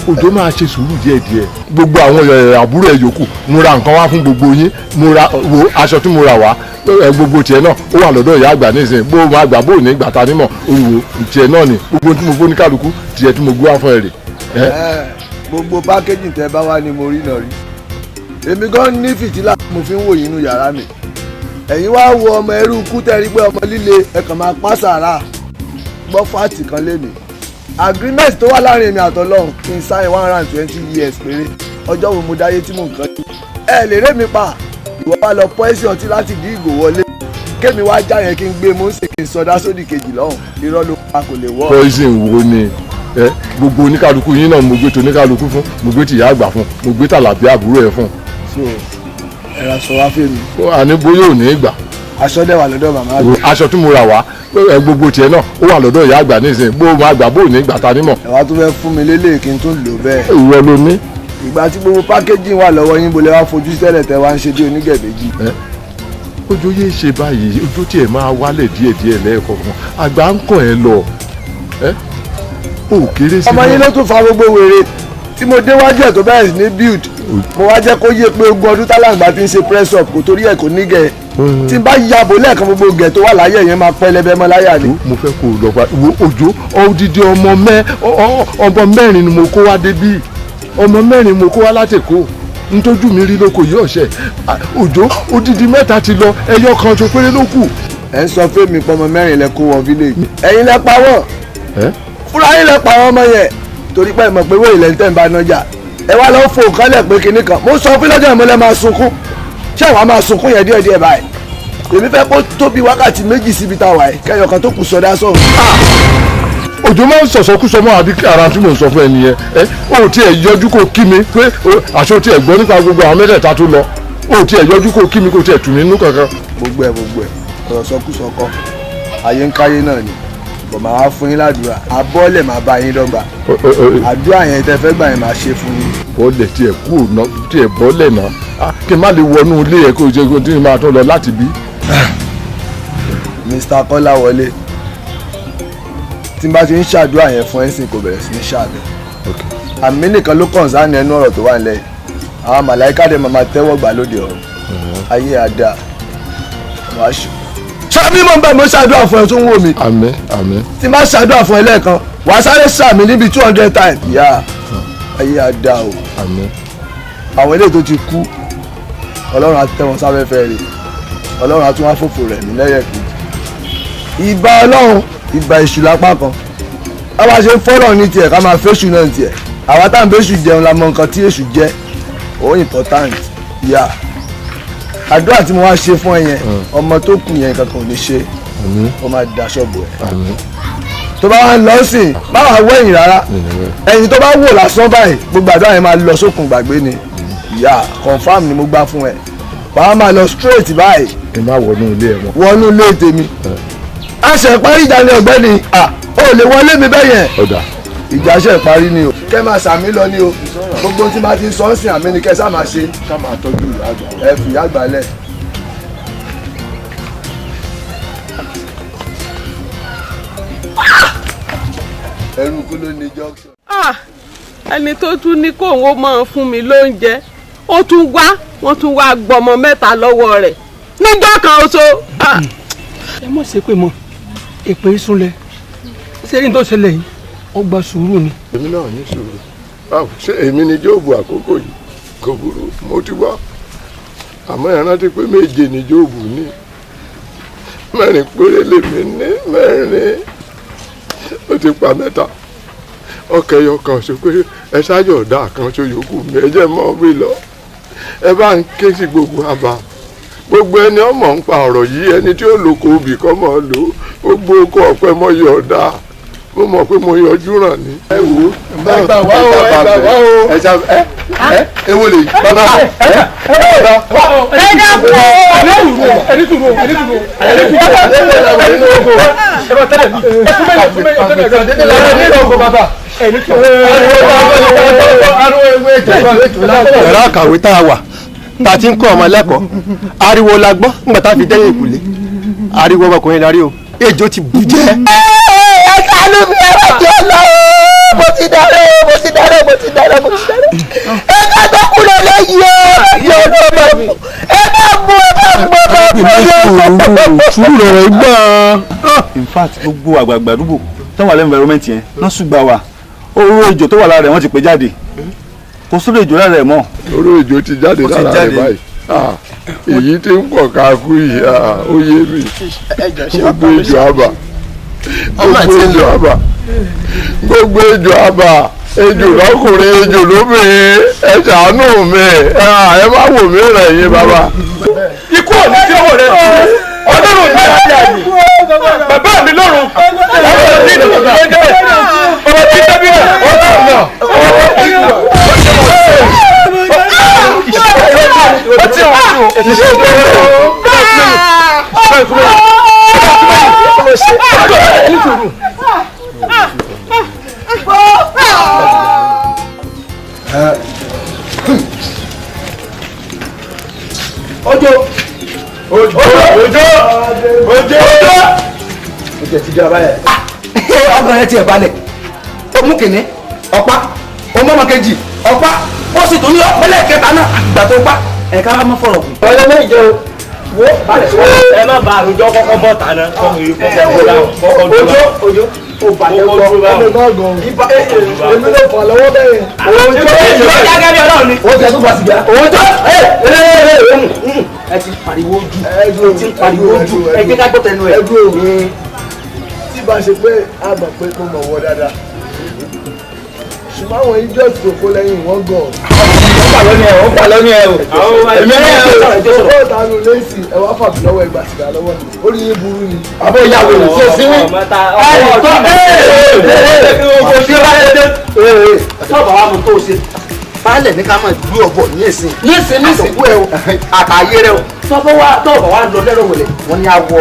Òjò, máa ṣe sùúrù díẹ̀ díẹ̀. Gbogbo àwọn àbúrò ẹ̀ yòókù, mo ra nǹkan wá fún gbogbo yín. Mo ra wo aṣọ tí mo rà wá ẹ, gbogbo tiẹ̀ náà ó wà lọ́dọ̀ ìyá àgbà nísìnyí. Bó o máa gbà, bó o ní gbà, ta nímọ̀ òwò tiẹ̀ náà ni gbogbo tí mo fún ní kálukú tiẹ̀ tí mo gbé wá fún ẹ rè. Gbogbo package tẹ bá wá ni mo rí náà rí. Èmi gan ní fìtílà mo fi ń wò yín inú yàrá mi. Ẹ̀yin wá wo ọmọ ẹrú kú tẹ́rí pé ọmọ líle ẹ kàn máa pa sàrà gbọ́ fáàtì kan lénìí. Agreement tó wà láàrin èmi àtọlọ́run, kí n sáyẹn 120 years péré. Ọjọ́ wo mo dáyé tí mò ń kán? Ẹ lè ré mi pa. Ìwọ wá lọ pọ́ẹ́sì ọtí láti dí ìgò wọlé, kémi wá já yẹn, kí n gbé mú sí, kí n sọdá sódì kejì lọ́hùn. Irọ́ ló pa, kò lè wọ́. Poison wo ni ẹ? Gbogbo oníkálukú yín náà, mo gbé tó oníkálukú fún, mo gbé tìyá àgbà fún, mo gbé tàlàbí àbúrò ẹ fún. So ẹ ra aṣọ wá fèmí? Àní bóyá ò ní gbà. Aṣọ dẹ̀ wà lọ́dọ̀ màmá àgbà. Aṣọ tí mo rà wá ẹ, gbogbo tiẹ̀ náà ó wà lọ́dọ̀ ìyá àgbà nísìnyí. Bó o máa gbà, bó o ní gbà, ta nímọ̀. Ẹ wá tún fẹ́ fún mi lélẹ̀ kí n tún lò bẹ́ẹ̀? Ìwọ ló ní. Ìgbà tí gbogbo packaging wà lọ́wọ́ yín, bolẹ̀ wá fojú tẹ́lẹ̀ tẹ́ wá ń ṣe bí onígẹ̀bẹ́jì? Ojú yéé ṣe báyìí. Ojú tiẹ̀ máa wálẹ̀ díẹ̀díẹ̀ lẹ́ẹ̀kọ̀ọ̀kan. Àgbà ń kàn ẹ́ lọ, ẹ́ ò kéré sí. Ọmọ yín ló tún fa gbogbo wèrè tí mo déwájú ẹ̀ tó bẹ̀rẹ̀ sí ní build. Mo wá jẹ́ kó yé pé 20 ọdún tálàǹgbà fi ń ṣe press up kò torí ẹ̀ kò ní gẹ̀. Tí n bá yabò lẹ́ẹ̀kan, gbogbo gẹ̀ tó wà láyé yẹn máa pẹ́ lẹ́bẹ̀ẹ́ mọ́ láyà ni. Mo fẹ́ kó o lọ pa wo òjò. Odidi ọmọ mẹ́ ọmọ mẹ́rin ni mo kó wá débí. Ọmọ mẹ́rin mo kó wá látẹ̀kọ́. Ntójú mi rí lóko yìí ọ̀sẹ̀. Òjò, odidi mẹ́ta ti lọ, ẹyọ kan tó péré ló kù. Ẹ ń sọ fún mi pọmọ mẹ́rin lẹ kó wọ village. Ẹ̀yin lẹ pa wọ́n, fúnra yín lẹ pa àwọn ọmọ yẹn. Torí pé ẹ mọ̀ pé wéyìí lẹ́ni tẹ́ ń bá nájà. Ẹ wá lọ fò kálẹ̀ pé kinní kan. Mo sọ fún lọ́jọ́ ìmọ̀lẹ́ máa sunkún. Ṣé àwa máa sunkún yẹn díẹ̀ díẹ̀ báyìí? Èmi fẹ́ kó tó bí wákàtí 2 síbi tá a wà yìí. Kẹ́yọ̀ kan tó kù sọdá sọ̀rọ̀. Òjò máa ń sọ̀sọ́kúsọ mọ́ àbí ara tí mò ń sọ fún ẹ nìyẹn. Ẹ ò tiẹ̀ yọjú kó kí mi pé àṣé o tiẹ̀ gbọ́ nípa gbogbo àwọn mẹ́tẹ̀ẹ̀ta tó lọ. O tiẹ̀ yọjú kó kí mi kó tiẹ̀ tù mí nínú kankan. Gbogbo ẹ ọ̀rọ̀ sọkúsọ kọ́, ayé ń káyé náà ni. Bọ̀ máa wá fún yín ládùúrà, abọ́lẹ̀ máa bá yín dọ́gba. Àdúrà yẹn tẹ fẹ́ gbà yẹn máa ṣe fún yín. Bọ́lẹ̀ tiẹ̀ kú òná tiẹ̀ bọ́lẹ̀ náà kí n má lè wọnú ilé ẹ̀ kó o ṣe kó o tí n máa tún lọ láti bí. Mr. Kọ́láwọlé, tí n bá ti ń ṣàdúrà yẹn fún ẹ̀sìn kò bẹ̀rẹ̀ sí ní ṣàbẹ̀. Àmì nìkan ló kàn sáà ní ẹnu ọ̀rọ̀ tó wà nílẹ̀ yìí. Àwọn màláíkà dẹ̀ máa tẹ́wọ́ gbà lóde ọ̀run. Ayé àdá wàá ṣù. Ṣáàmì mọ̀ bẹ́ẹ̀ mo ṣàdúrà fún ẹ tó ń wò mí. Àmín àmín. Tí n bá ṣàdúrà fún ẹ lẹ́ẹ̀kan, wàá sáré ṣàmì níbi 200 times. Yá ayé àdá o. Àmín. Àwọn eléyìí tó ti kú, Ọlọ́run á tẹ́ wọn sáfẹ́fẹ́ rẹ̀. Ọlọ́run á tún wá fòfò rẹ̀ mí lẹ́yẹ̀ kejì. Ìbà Ọlọ́run, ìbà èṣù lápá kan. Bá a ṣe ń fọ́lọ̀ ní tiẹ̀ ká máa fẹ́ṣù náà tiẹ̀. Àwa tá à ń bẹ́ṣù jẹun la mọ nǹkan tí èṣù jẹ́. Ó important. Yá àdúrà tí mo wá ṣe fún ẹ yẹn, ọmọ tó kù yẹn kankan ò ní ṣe, ó máa daṣọ bò ẹ. Tó bá wá ń lọ sí má wàá wẹ̀yìn rárá. Ẹ̀yìn tó bá wò lásán báyìí, gbogbo àdúrà yẹn máa lọ sókun gbàgbé ni. Yá confam ni mo gbá fún ẹ. Wàá máa lọ straight báyìí. Ẹ má wọnú ilé ẹ mọ́. Wọnú ilé tèmi. A ṣe parí ìjà ni ọ̀gbẹ́ni, ó lè wọlé mi bẹ́ẹ̀ yẹn. Ọ̀dà. Ìjà ṣe parí ni o. Kẹ́ máa sàmí lọ ni o. Gbogbo tí máa ti sọ ń sìn àmì ni kẹ́ sá máa ṣe. Ká máa tọ́jú ìyá àgbà. Ẹ fi ìyá àgbà lẹ̀. Ẹrú kú ló ní junction. Ẹni tó tún ní kóun ó máa fún mi lóúnjẹ, ó tún wá, wọ́n tún wá gbọmọ 3 lọ́wọ́ rẹ̀ níjọ́ kan oṣù. Ẹ mọ̀ ṣe pé mọ̀ èpè ìsúnlẹ̀ ṣé ní tó ṣẹlẹ̀ yìí ó gba sùúrù ni. Èmi náà ní sùúrù. Báwo ṣé èmi ni Jóòbù àkókò yìí? Kò burú, mo ti wá. Àmọ́ ẹ rántí pé 7 ni Jóòbù ní. 4 péré lèmi ní 4. Ó ti pa 3. Ọkẹ́ yọ kan ṣo pé ẹ ṣáájú ọ̀dà kan ṣo yòókù mi ẹ jẹ́ mọ́ mi lọ. Ẹ bá ń ké sí gbogbo àbá. Gbogbo ẹni ọmọ ń pa ọ̀rọ̀ yìí, ẹni tí ó lò kó obì kọ́ mọ́ lò ó, gbogbo oko ọ̀pẹ mọ́ yọ ọ̀dà. Mo mọ̀ pé mo yọjú ràn ní. Ẹ wò ó, ẹ gbà wá o, ẹ gbà wá o. Ẹ ṣá ẹ ẹ ewo lè bàbá ẹ bàbá. Ẹ dákun o. Ẹni sùúrù ẹni sùúrù ẹni sùúrù. Ẹ bá tẹ́lẹ̀ mi. Ẹ tún bẹ́ẹ̀ tún bẹ́ẹ̀ tún bẹ́ẹ̀ tún bàbá. Ẹni sùúrù. Yàrá àkàwé tá a wà tá a ti ń kọ́ ọmọ lẹ́kọ̀ọ́, ariwo la gbọ́ nígbà tá a fi dẹ́yìn ìkùlé, ariwo ọmọkùnrin la rí o, ejò ti bù jẹ́. Ẹ ṣàánú mi, ẹ má jẹ́ lọ o, mo ti dára o, mo ti dára, mo ti dára, mo ti dára. Ẹ ká tó kú lọ lẹ́yìn o, yóò lọ bá mú, ẹ bá mú, ẹ bá mú, ẹ bá mú. Sùúrù rẹ̀ gbà. In fact, gbogbo àgbààgbà àdúgbò tó wà lẹ́nu environment yẹn náà ṣùgbà wà, oró ejò tó wà lára rẹ̀ wọ́n ti pè jáde, kò sórí ejò lára rẹ̀ mọ́. Oró ejò ti jáde lára rẹ̀ báyìí. Èyí tí ń pọ̀ káàkú yìí, ó yé mi. Gbogbo ejò àbà, gbogbo ejò àbà, gbogbo ejò àbà, ejò lọ́kùnrin, ejò lóbìnrin, ẹ ṣàánú mi, ẹ má wò mí rẹ̀ yín bàbá. Ikú ò ní sí ọwọ́ rẹ, Ọlọ́run ní àti àyè, bàbá mi lọ́run, ọlọ́run ní ìdúró tó ń jẹ́, ọba tí ń dábìí rẹ̀, ọlọ́run náà, Ojo ojo ojo ojo ojo ti di abayẹ. Ọkàn rẹ tiẹ̀ balẹ̀, ó mú kìnní ọ̀pá, ó mú ọmọ kejì ọ̀pá, ó sì tún ní ọ̀pẹ́lẹ̀ kẹta náà àgbà tó pa ẹ̀ka wá mọ́ fọ̀rọ̀ kù. Ọ̀rẹ́ méjì o, wo balẹ̀ sọ. Ẹ má ba àròjọ kọ́kọ́ bọ̀ tà náà. Ojo ojo o balẹ̀ gbọ́. Ibà èmi ló fà lọ́wọ́ bẹ́ẹ̀. Ojo ojo jágẹ́ bí Ọlọ́run ni. O jẹ tó gba sìgá. Ojo ẹ ti pariwo jù, ẹ ti pariwo jù, ẹ jẹ́ ká gbọ́ tẹnu ẹ. Tí bá ṣe pé a mọ̀ pé mo mọ̀ wọ́ dáadáa, Ṣùgbọ́n àwọn idiot tó kó lẹ́yìn wọ́n gọ̀. Ó pà lọ́ní ẹ̀, ó pà lọ́ní ẹ̀ o. Èmi náà ẹ̀ o. Ó tanu lẹ́sìn ẹ wá fàbí lọ́wọ́ ẹgbà sìgá lọ́wọ́ mi. Orí yín burú ni. Àbọ̀ ìyàwó rẹ̀ ṣe sí wí. Sọ́ọ̀bù wa mo tó o ṣe. Baálẹ̀ ní ká máa gbé ọ̀bọ̀ ní ìsìn. Ní ìsìn ní ìsìn. Àtọ̀kú ẹ o, àtàyè rẹ o. Sọ́ọ̀bù wa tọ́ọ̀bù wa lọ lẹ́rọ̀ wẹ̀lẹ̀, wọ́n ní awọ.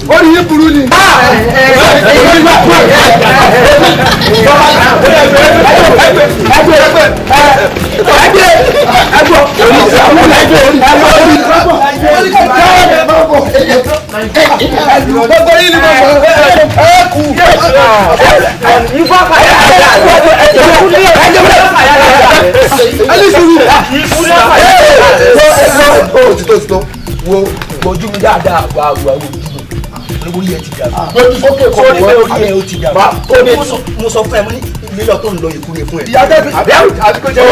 Orí yín burú ni. Gbogbo yín ni mo mọ̀ ẹ kú. Òtítọ́ wo ojú mi dáadáa wà wà ojú mi orí ẹ ti dàrú. Lójú sókè kọ̀ Sórí pé orí ẹ ó ti dàrú. Mo sọ fún ẹ mo ní lílọ tó ń lọ ikú ni fún ẹ. Ìyá tẹ́tí àbí àbí kò jẹ́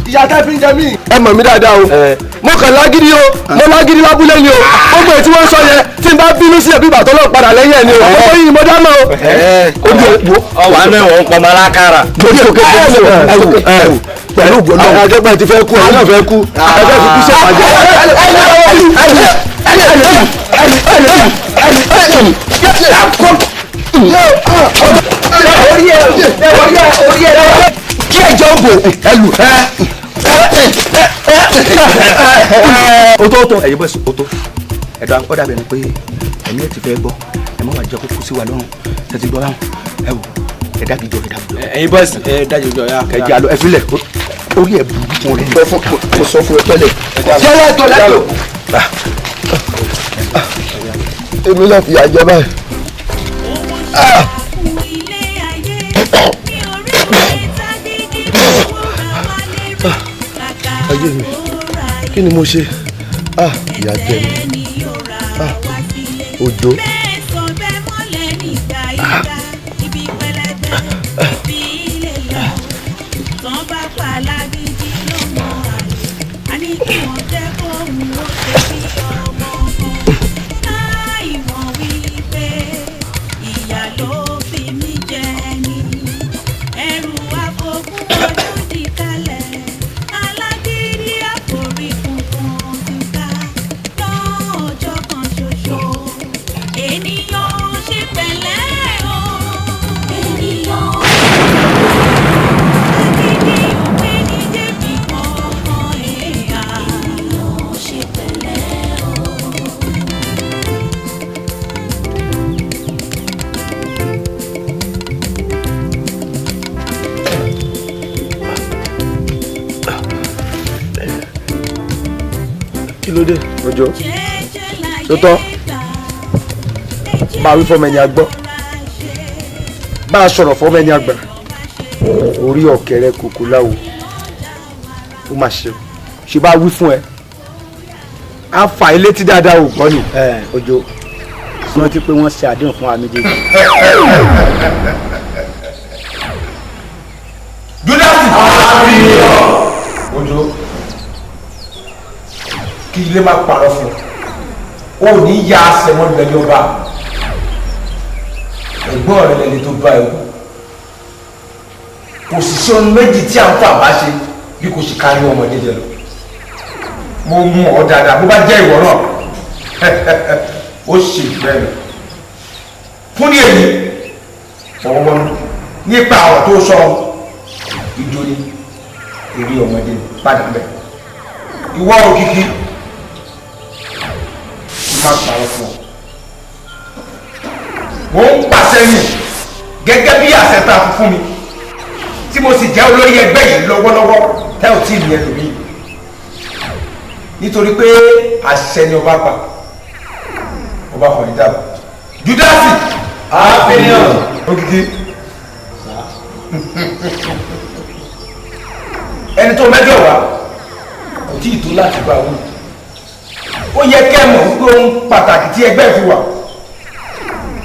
Ìyá tẹ́ fi ń jẹ mí. Ẹ mọ̀ mí dáadáa o, mo kàn lágídí o, mo lágídí lábúlé ni o. Gbogbo èyí tí wọ́n ń sọ yẹn, tí n bá bínú sí ẹbí ìbàtọ́ náà padà lẹ́yìn ẹ̀ ni o. Gbogbo yìí ni mo dá mọ́ o. Ojú ẹ wo. Ọwọ́ àná ẹ̀wọ̀n ń pọnmọ́ lákàrà. Lórí òkè ẹwù pẹ̀lú ògbó náà. Àjẹpẹ́ ti fẹ́ kú, ẹ̀yin náà fẹ́ kú. Ẹgbẹ́ fi kú sí àpàjẹ́. Orí ẹ orí ẹ orí ẹ. Kí ẹjọ́ bò ẹlù ẹ. O tó tó ẹ̀yin bọ́sì o tó ẹ̀dọ́ ọ̀dà bẹ̀rẹ̀ pé ẹ̀mí ẹ̀ ti fẹ́ gbọ́ ẹ̀ mọ́ wàá jẹ́ kó kú sí wa lọ́rùn tẹ̀sí gbọ́ báwọn ẹ wò ẹ dájú jọ ẹ dájú jọ. Ẹ̀yin bọ́sì ẹ dájú jọ ya. Kẹjẹ alo ẹ filẹ̀ orí ẹ burú fún rẹ. Mo sọ fún ẹ tẹ́lẹ̀. Jẹ́wọ́ tó lẹ́tọ̀. Èmi náà fìyà jẹ báyìí. Ayé mi, kí ni mo ṣe? Ah, ìyà jẹ mí. Ah, òjò. Kí ló dé? Òjò sótọ́ bá a wí fọmọ ẹni àgbọ́, bá a sọ̀rọ̀ fọmọ ẹni àgbà, orí ọ̀kẹ́rẹ́ kòkó láwo ó mà ṣe ṣe bá a wí fún ẹ á fà é létí dáadáa ò gbọ́ ni. Òjò rántí pé wọ́n ṣe àdéhùn fún wa méjèèjì. Júdásì. Òjò kí ilé má parọ́ fún ọ ò ní ya àṣẹmọ́ lẹ́ni ọba ẹ̀gbọ́n rẹ lẹ́ni tó bá ẹ wò kò sì sí ohun méjì tí à ń fà bá ṣe bí kò sì kárí ọmọdé jẹ lọ. Mo mú ọ dáadáa, bó bá jẹ́ ìwọ náà ó ṣe bẹ́ẹ̀ lọ. Fún ní èyí ọwọ́ wọnú nípa ọ̀rọ̀ tó sọ ìjó ni eré ọmọdé padà bẹ́ẹ̀. Ìwọ òkìkí má parọ́ fún ọ. Mo ń pàṣẹ nì gẹ́gẹ́ bí àṣẹ tá a fi fún mi tí mo sì jẹ́ olórí ẹgbẹ́ yìí lọ́wọ́lọ́wọ́ tẹ́ ò tí ì ní ẹlòmíì nítorí pé àṣẹ ni ọba pa ọba kò ní dábàá. Júdásì àfihàn òkìkí ẹni tó mẹ́jọ wá kò tí ì tó láti bá wù. Ó yẹ kẹ́ ẹ mọ̀ wípé ohun pàtàkì tí ẹgbẹ́ fi wà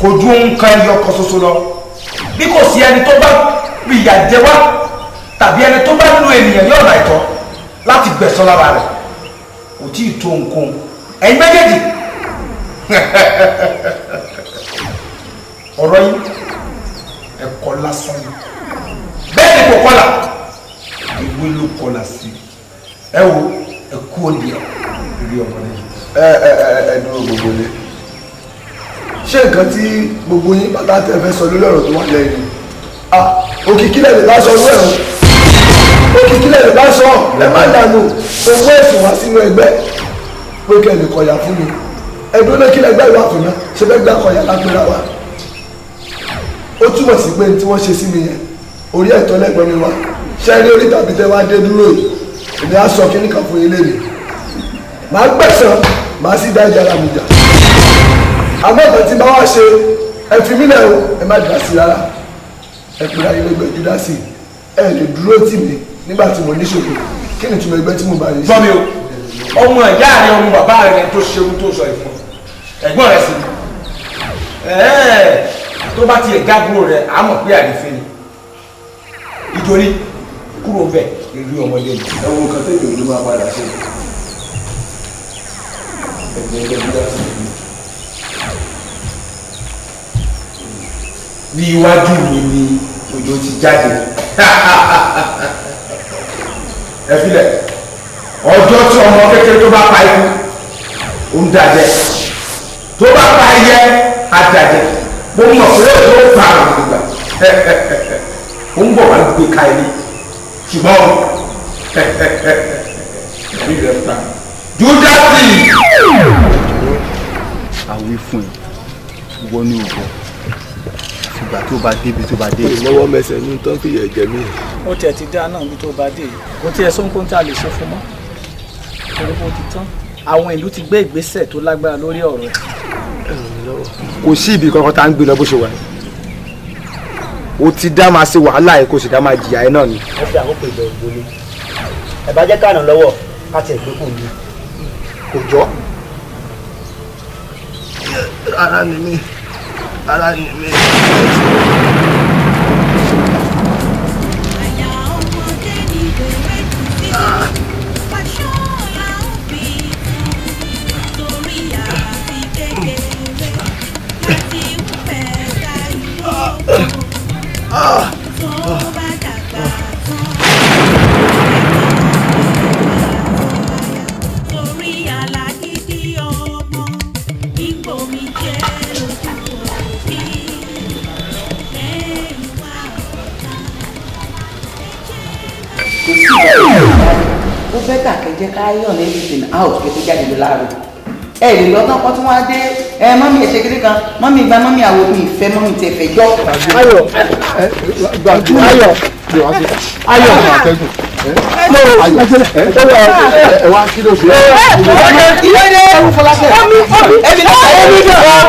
kò ju ohun kan ẹyọ kan ṣoṣo lọ. Bí kò sí ẹni tó bá fìyà jẹ wá tàbí ẹni tó bá lu ènìyàn ní ọ̀nà àìtọ́ láti gbẹ̀san lára rẹ̀, kò tí ì tó ohunkóhun. Ẹ̀yin méjèèjì, ọ̀rọ̀ yìí ẹ̀kọ́ lásán ni, bẹ́ẹ̀ ni kò kọlà, ìwé ló kọlà sí. Ẹ wo, ẹ kú òní ẹ rí ọmọdé. Ẹ ẹ ẹ ẹ dúró, gbogbo ilé. Ṣé nǹkan tí gbogbo yín bàtà tẹ fẹ́ sọ lórí ọ̀rọ̀ tó wà lẹ́yìn? Ah, òkìkí lẹ̀ lè bá sọ lórí ẹ̀rọ, òkìkí lẹ̀ lè bá sọ. Ẹ má dànù owó ẹ̀sùn wá sínú ẹgbẹ́ pé kẹ́ ẹ lè kọ̀yà fún mi. Ẹdún náà, kí lẹgbẹ́ ìwà fún mi ṣe fẹ́ gbà kọ̀yà lápẹ́ra wa? Ó túmọ̀ sí pé tí wọ́n ṣe sí mi yẹn, orí ẹ̀tọ́ lẹ́gbọ́n mi wá. Ṣé rí orí tàbí tẹ́ wá dé dúró yìí, èmi á sọ kíní kan fún yín lélẹ̀: màá gbẹ̀san, màá sì dá ìjà ara mi jà. Àmọ́ ìgbà tí bá wá ṣe, ẹ fi mí lẹ̀ o, ẹ má dá sí rárá. Ẹ pè ayé lẹ́gbẹ́ Júdásì, ẹ lè dúró tì mí nígbà tí mo níṣòro. Kí ni ìtumọ̀ ẹgbẹ́ tí mo bá yín ṣe? Gbọ́ mi o, ọmọ ìyá rẹ, ọmọ bàbá rẹ tó ṣe ohun tó sọ ìfún ẹ̀gbọ́n rẹ sí tó bá tiẹ̀ jábúrò rẹ, á mọ̀ pé àrífín ni. Ìjòrí kúrò bẹ̀, eré ọmọdé ni. Ẹ wo nǹkan tẹ́lẹ̀ òjò máa padà ṣe, ẹgbẹ́ ẹgbẹ́ Júdásì mi. Ní iwájú mi ni òjò ti jáde. Ẹ filẹ̀, ọjọ́ tí ọmọ kékeré tó bá pa ikú, ó ń dàjẹ́, tó bá pa ẹyẹ, á dàjẹ́. Mo mọ̀ pé ó pa àrùn gbígbà, ó ń bọ̀ wá gbé ka ẹni, ṣùgbọ́n ẹ̀rí rẹ̀ pa Júdásì. Àwí fún ẹ, wọ́n ní ògbọ́ ìgbà tó bá débi tó bá dé. Ìmọ̀wọ́ mẹsẹ̀ ní tán fìyà jẹ mí. Ó tiẹ̀ ti dá náà bí tó bá dé, kò tiẹ̀ sóńkó tí a lè ṣe fún mọ́, torí pé ó ti tán. Àwọn ìlú ti gbé ìgbésẹ̀ tó lágbára lórí ọ̀rọ̀ ẹ̀. Kò sí ibi kankan tá à ń gbé lọ bó ṣe wà yìí. O ti dá máa ṣe wàhálà ẹ, kò sì dá máa jìyà ẹ náà ni. Ẹ fi àkókò ìbẹ̀rù gbólé, ẹ bá jẹ́ káànà lọ́wọ́ ká tiẹ̀ gbé kò ní kò jọ́. Ara ni mí, ara ni mí. Ó better kẹ́ jẹ́ ká iron everything out kẹ́ tó jáde lọ láàárọ̀. Ẹ lè lọ tán kọ́ tí wọ́n á dé. Ẹ mummy, ẹ ṣe kiri kan, mummy gba, mummy àwọn mi ìfẹ́ mummy tẹ fẹ́ jọ́. Ayọ̀, Ayọ̀, Ayọ̀, Ẹ wá, kí ló ṣe? Ìlọ́dẹ omi omi ẹbí náà omi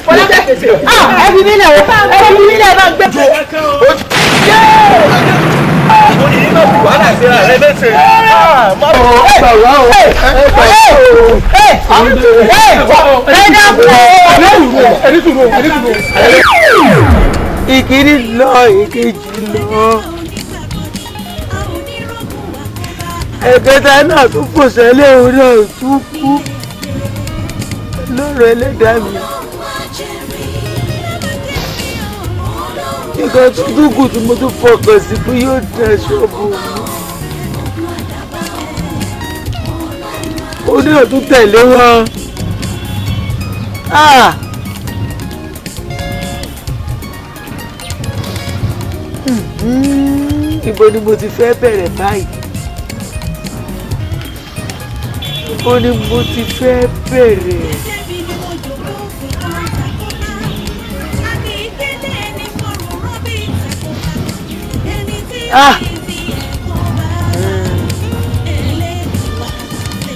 Omi ẹbí nílẹ̀ o, ẹbí nílẹ̀ bá gbé. Wàhálà ṣe ra rẹ léṣe. Gbà wá o, ẹ gbà wá o. Ẹ dákun o. Ẹni sùúrù, ẹni sùúrù. Ìkíní lọ, ìkejì lọ, ẹ̀kẹta náà tún fò sẹ́lẹ̀, òun náà tún kú lọ́rọ̀. Ẹlẹ́dàá mi, nǹkan tó tún kù tí mo tún fọkàn sí pé yóò dá ṣọ́ọ̀bù mi, òun náà tún tẹ̀lé wọn. Ah! Ibo ni mo ti fẹ́ bẹ̀rẹ̀ báyìí? Ibo ni mo ti fẹ́ bẹ̀rẹ̀? Ah!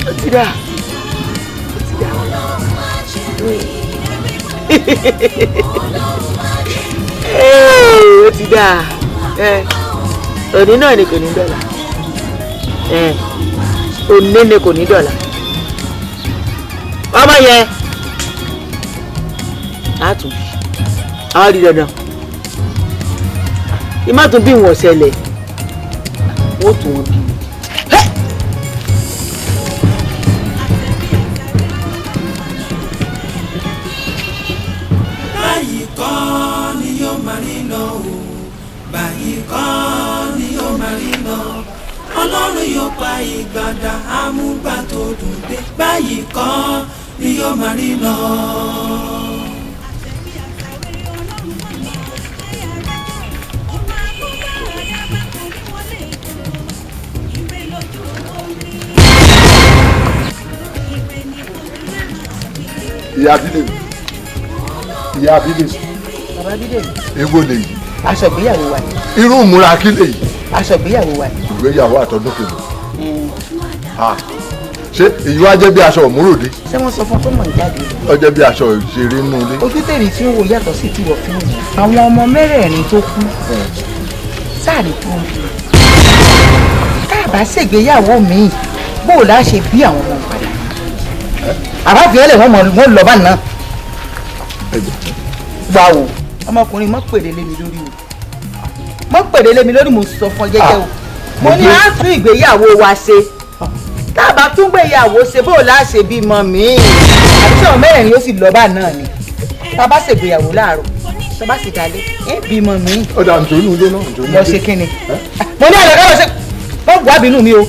Ó ti dà. Ó ti dà. Ó ti dà. Òní náà ni, kò ní dọ̀là. Òní ni kò ní dọ̀la. Ọmọ yẹn á tún bí, á rí dandan. Ìmá tún bí wọn ṣẹlẹ̀, wọ́n tún wọn bí. Báyìí kọ́ ni yóò máa rí lọ o, báyìí kọ́ ni yóò máa rí lọ. Ọlọ́run yóò pa ìgbàdà amúgbà tó dùn dé. Báyìí kọ́ ni yóò máa rí lọ. Ìyá Bídèmí, ìyá Bídèmí. Bàbá Bídèmí. Èwo lèyí? Aṣọ ìgbéyàwó wa ni. Irú ìmúra kí lèyí? Aṣọ ìgbéyàwó wa ni. Ìgbéyàwó àtọdún kejì. Ṣé èyí wá jẹ́ bí aṣọ òmúròde? Ṣé wọ́n sọ fún pé mò ń jáde? Ó jẹ́ bí aṣọ ìṣeré nínú ilé. Ojú tèrè tí ń wo yàtọ̀ sí tí wọ́n fi ń wò. Àwọn ọmọ mẹ́rẹ̀ẹ̀rin tó kú sáàrí tó ń bí. Tá a bá ṣègbéyàwó míì, bó o láá ṣe bí àwọn ọmọ padà? Àbáfíọ́lẹ̀ wọn mọ̀ wọ́n lọ bá náà. Wà o. Ọmọkùnrin mọ́ pèrè lé mi lórí o. Mọ́ pèrè lé mi lórí, mo sọ fún ọ jẹ́jẹ́ o. Mo ní á tún ìgbéyàwó wa ṣe. Tá a bá tún gbéyàwó ṣe, bó o láá ṣe bímọ míì? Àbí sọ̀rọ̀ mẹ́rẹ̀ẹ̀rin ó sì lọ bá náà ni. Tá a bá ṣègbéyàwó láàárọ̀, tá a bá sì dalẹ̀, ẹ bímọ míì. Ó dà nítorí ilé náà. Lọ ṣe kí ni? Mo ní àlọ́ ká lọ ṣe. Mọ̀ wá bínú mi o.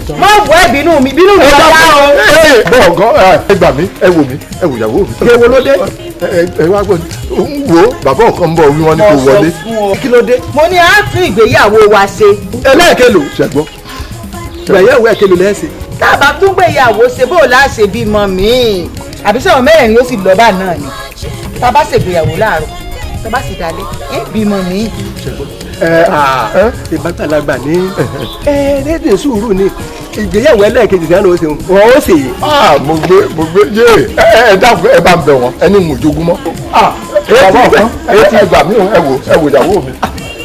Mọ̀ wá bínú mi, bínú mi ọ̀dà o. Bọ́ọ̀gán ẹ gbà mí, ẹ wò mí, ẹ wò ìyàwó mi. Èwo ló dé? Ẹ wá gbọ́, ń wo bàbá ọ̀kan ń bọ̀ wí wọ́n ní kó wọlé. Kí ló dé? Mo ní á tún ìgbéyàwó wa ṣe. Ẹlẹ́ẹ̀kẹlò. Ṣẹ̀gbọ́n. Ìgbéyàwó ẹ̀kẹlò lẹ́sẹ̀. Tá a bá tún gbéyàwó ṣe, bó o láá ṣe bímọ míì? Àbí sọ̀rọ̀ mẹ́rẹ̀ẹ̀rin ó sì lọ bá náà ni. Tá a bá ṣègbéyàwó láàárọ̀, tá a bá sì dalẹ̀, ẹ bímọ míì. Ìbátàlágbà ní ẹ sùúrù ni ìgbéyàwó ẹlẹ́ẹ̀kejì tí wọ́n ṣe wọ́n ó sì. Mo gbé yé ẹ dákun, ẹ bá ń bẹ̀ wọ́n, ẹni mú jogún mọ́. Bàbá ọ̀kan ẹ gbà mí o, ẹ wò ìyàwó mi,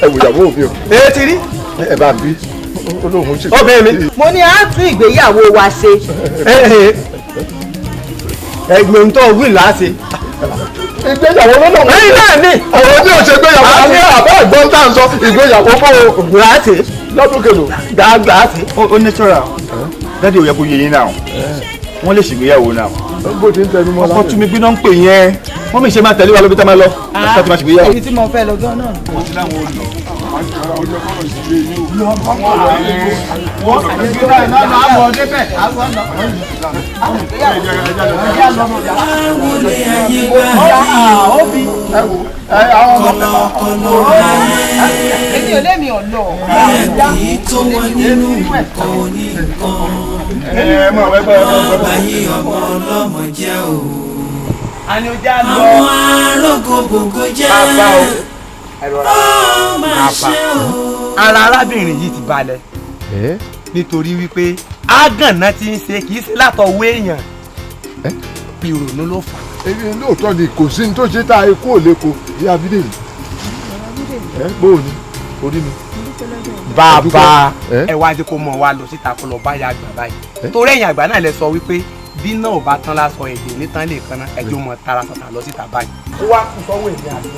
ẹ wò ìyàwó mi o. Ẹ ti rí. Ẹ bá ń bí olóhùn ṣe. Ọbẹ̀ mi. Mo ní á tún ìgbéyàwó wa ṣe. Ẹgbẹ́ ń tọ́ wí láti. Ìgbéyàwó ló lọ́wọ́. Ẹyin náà ni. Ọ̀rọ̀ ní òṣè gbéyàwó àti àbá ẹ̀gbọ́n tá à ń sọ ìgbéyàwó bó o. Láti. Lọ́dún kelo. Gbàgbà sí. Ó natural. Dáàdi ò yẹ kó yé yín náà. Wọ́n lè ṣègbéyàwó náà. Bó ti ń tẹnu mọ́ Ọkọ tún mi gbíná ń pè yẹn. Wọ́n mi ṣe máa tẹ̀lé wa lóbi tá máa lọ. Láti máa ṣègbéyàwó. Ibi tí mo fẹ́ lọ gan náà. Wọ́n ti láwọn ò lọ. Àwọlé ayé gbà rí kọ̀lọ̀kọ̀lọ̀ ayé. Èmi ò lémi ò lọ. Kì í tó wọn nínú nǹkan oníkan. Báyìí ọmọ ọlọ́mọ jẹ́ o. Àwọn arógóbògó jẹ́. Ó máa ṣe o. Ara arábìnrin yìí ti balẹ̀ nítorí wípé ágànná ti ń ṣe kì í ṣe látọwọ́ èèyàn, ìrònú ló fà á. Èyí lóòótọ́ ni, kò sí ní tó ṣe tá a kó lẹ́kọ̀ọ́. Ìyá Bídèmí, ẹ bóò ni orí mi. Bàbá ẹ wá jẹ́ kó mọ̀ wá lọ síta kó lọ bá ya àgbà báyìí, torí ẹ̀yìn àgbà náà lẹ sọ wípé bí náà ò bá tán lásọ ẹ̀jẹ̀ nítàn lè kan náà, ẹjọ́ mọ̀ tara sọ̀tà lọ síta báyìí. Ó wá kú sọ́wọ́ èmi àti.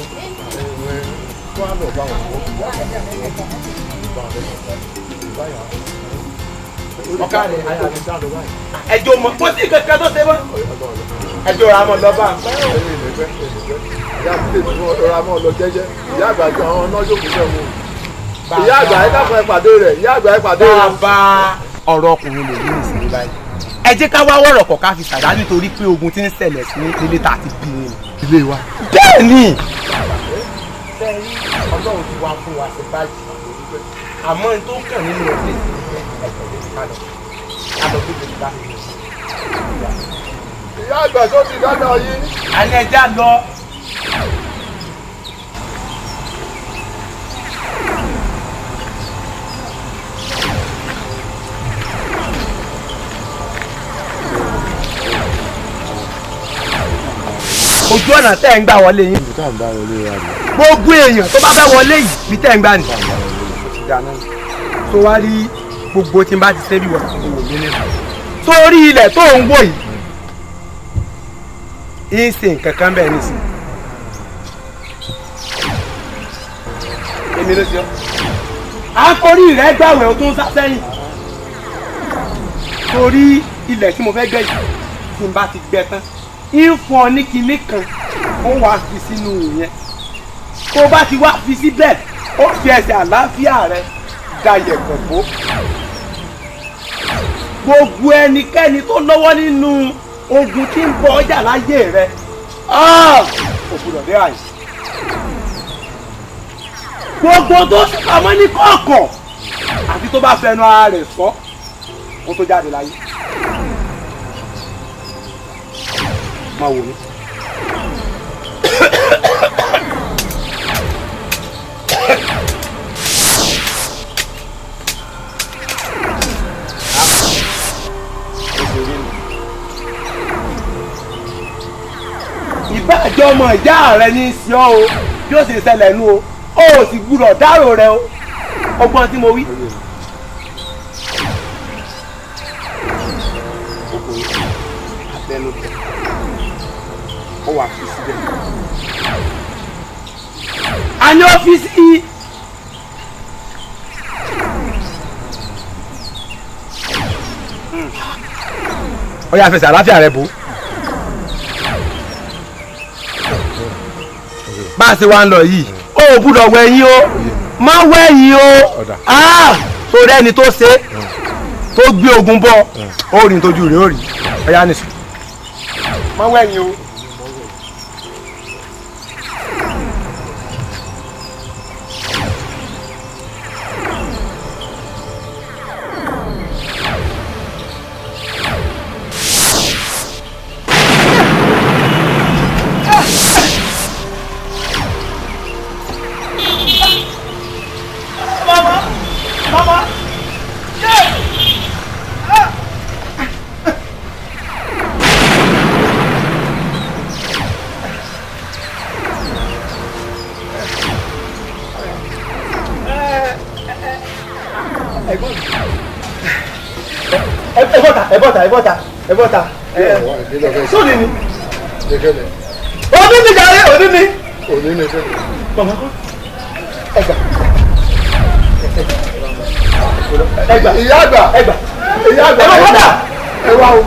Ẹjọ́ mọ̀ kó sí kankan tó ṣe mọ́, ẹjọ́ ra mọ̀ lọ́ba. Ìyá Bídèmí rọra mọ́ lọ jẹ́jẹ́. Ìyá àgbà jọ àwọn ọ̀nà yóò kú sẹ́wọ̀n. Ìyá àgbà ẹ dákun, ẹ pàdé rẹ̀. Ìyá àgbà ẹ pàdé rẹ̀. Bàbá, ọ̀rọ̀ ọkùnrin lè ní ìsinmi báyìí. Ẹ jẹ́ ká wá wọ̀rọ̀ kọ̀ ká fi ṣàdá, nítorí pé ogun ti ń ṣẹlẹ̀ sí nílé tá a ti bí yín. Ilé wa. Bẹ́ẹ̀ ni. Bẹ́ẹ̀ni, Ọlọ́run ti wá fún wa ṣe báyìí, àmọ́ n tó kàn nínú ọdún ìsinmi ẹ̀jẹ̀ lè ká lọ ká lọ gbé bá. Ìyá àgbà tó ti dáná yín. Àní ẹja lọ. Ojú ọ̀nà tẹ́ ń gbà wọlé yín. Gbogbo èèyàn tó bá fẹ́ wọlé yìí bí tẹ́ ń gbà ní. Tó wá rí Gbogbo tí n bá ti ṣe bí wọ́n wò mí nínú. Sórí ilẹ̀ tó ń wò yìí, ń ṣe nǹkan kan bẹ́ẹ̀ nísìnyí. Èmi ló ṣe ọ́. Àkórí rẹ̀ gbàwẹ̀ o tó ń sá sẹ́yìn. Torí ilẹ̀ tí mo fẹ́ gbẹ́ yìí, tí n bá ti gbẹ tán, ń fún ọ ní kinní kan, ó wàá fi sínú ìyẹn. Tó bá ti wá fi síbẹ̀, ó fi ẹsẹ̀ àlàáfíà rẹ̀ da yẹ̀pẹ̀ bò. Gbogbo ẹnikẹ́ni tó lọ́wọ́ nínú ogun tí ń bọ ọjà láyé rẹ̀, kò gbọdọ̀ dé àyè. Gbogbo tó sì pamọ́ ní kọ̀ọ̀kan àti tó bá fẹnu ara rẹ̀ sọ kó tó jáde láyé. Máa wò mí. Ìbáàjọ́ ọmọ ìyá rẹ ní í sí ọ o, bí ó sì ṣẹlẹ̀ nú o, o ò sì gbúdọ̀ dárò rẹ o, ọgbọ́n tí mo wí. Abẹnú ó wà fi síbẹ̀. A ní ọ́fíìsì yìí. Ó yá, fẹsẹ̀ àlàáfíà rẹ bò. Bá a ṣe wá ń lọ yìí, o ò gbúdọ̀ wẹ̀yìn o, má wẹ̀yìn o, torí ẹni tó ṣe tó gbé ogun bọ̀ ó rìn tójú rẹ̀ ó rí. Ó yá nìṣó. Má wẹ̀yìn o. Ẹ bọ́ta, ẹ bọ́ta, ẹ bọ́ta. Sóni ni. Òní ni jàre, òní ni. Òní ni kẹ́lẹ̀. Màmá kọ́. Ẹgbà. Ẹgbà. Ìyá àgbà. Ẹgbà. Ìyá àgbà. Ẹ bọ́ta. Ẹ wá o.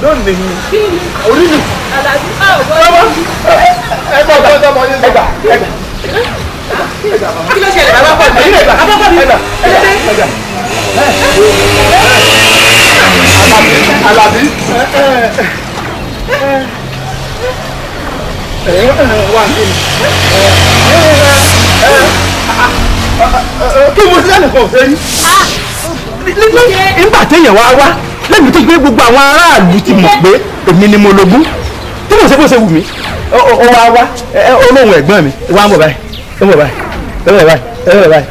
Lónìí ni. Òní ni. Bàbá. Ẹ bọ́ ọ̀gá ọ̀gá ọmọ yín. Ẹgbà. Ẹgbà. Kí ló ṣẹlẹ̀? Bàbá kọ́ mi. Ẹgbà. Bàbá kọ́ mi. Ẹgbà. Ẹgbà. Àlàbí. Kí mo sí lẹ́nu kan ò fẹ́ rí. Nígbà téèyàn wá wá lẹ́nu tó gbé gbogbo àwọn aráàlú ti mọ̀ pé èmi ni mo logún tí mo ṣe bó ṣe wù mí, ó wá wá olóhùn ẹ̀gbọ́n mi wá ń bọ̀ báyìí, ń bọ̀ báyìí, ń bọ̀ báyìí, ń bọ̀ báyìí,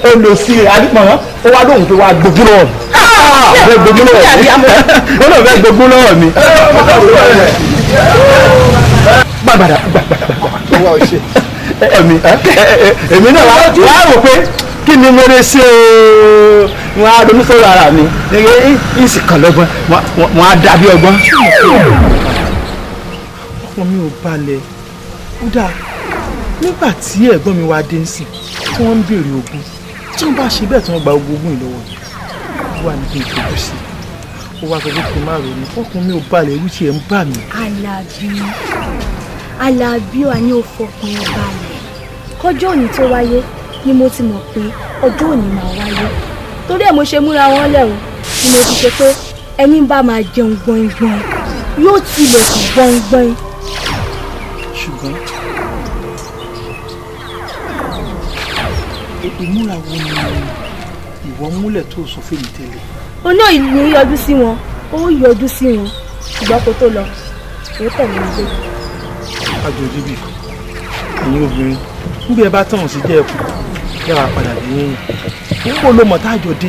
ó lọ sí adúpọ̀ wọn, ó wá lóhùn tó wá gbogbo lọ́wọ́ mi. Fẹ́ gbogbo lọ́wọ́ mi, ó lọ fẹ́ gbogbo lọ́wọ́ mi. Gbàgbàdà gbàgbàdà èmi èmi náà wá rò pé kí ni mo lè ṣe ooo, wọn á ronú sọ̀rọ̀ ara mi, ìsì kan lọ́gbọ́n, wọn á dàbí ọgbọ́n. Ọkàn mi ò balẹ̀. Ó dáa, nígbà tí ẹ̀gbọ́n mi wá dé ń sìn tí wọ́n ń béèrè ogún, tí wọ́n bá ṣe bẹ́ẹ̀ tí wọ́n gba ogún ìlọ́wọ́ mi wà ní kí n fojú sí i, ó wá sọ pé kí n má ronú. Ọkàn mi ò balẹ̀, irú tiẹ̀ ń bà mí. Àlàbí, Àlàbí wa ní ó fọkàn ẹ balẹ̀. Kọjọ́ òní tó wáyé ni mo ti mọ̀ pé ọjọ́ òní máa wáyé, torí ẹ̀ mo ṣe múra wọn lẹ̀ o, ni mo fi ṣe pé ẹni bá máa jẹun gbọ̀ngbọ̀n yóò tilẹ̀kùn gbọ̀ngbọ̀n. Ṣùgbọ́n ìmúra wo ni ìwọ múlẹ̀ tó sọ fèmí tẹ́lẹ̀? O náà ní yọjú sí wọn, ó yọjú sí wọn, ṣùgbọ́n kó tó lọ, ó tẹ̀lé mi dé. Àjòjì bì, ẹ̀yin obìnrin, níbi ẹ bá tàn sí jẹ́ ẹ̀kú yàrá padà lẹ́yìn yìí. Níbo ló mọ̀ tá a jọ dé?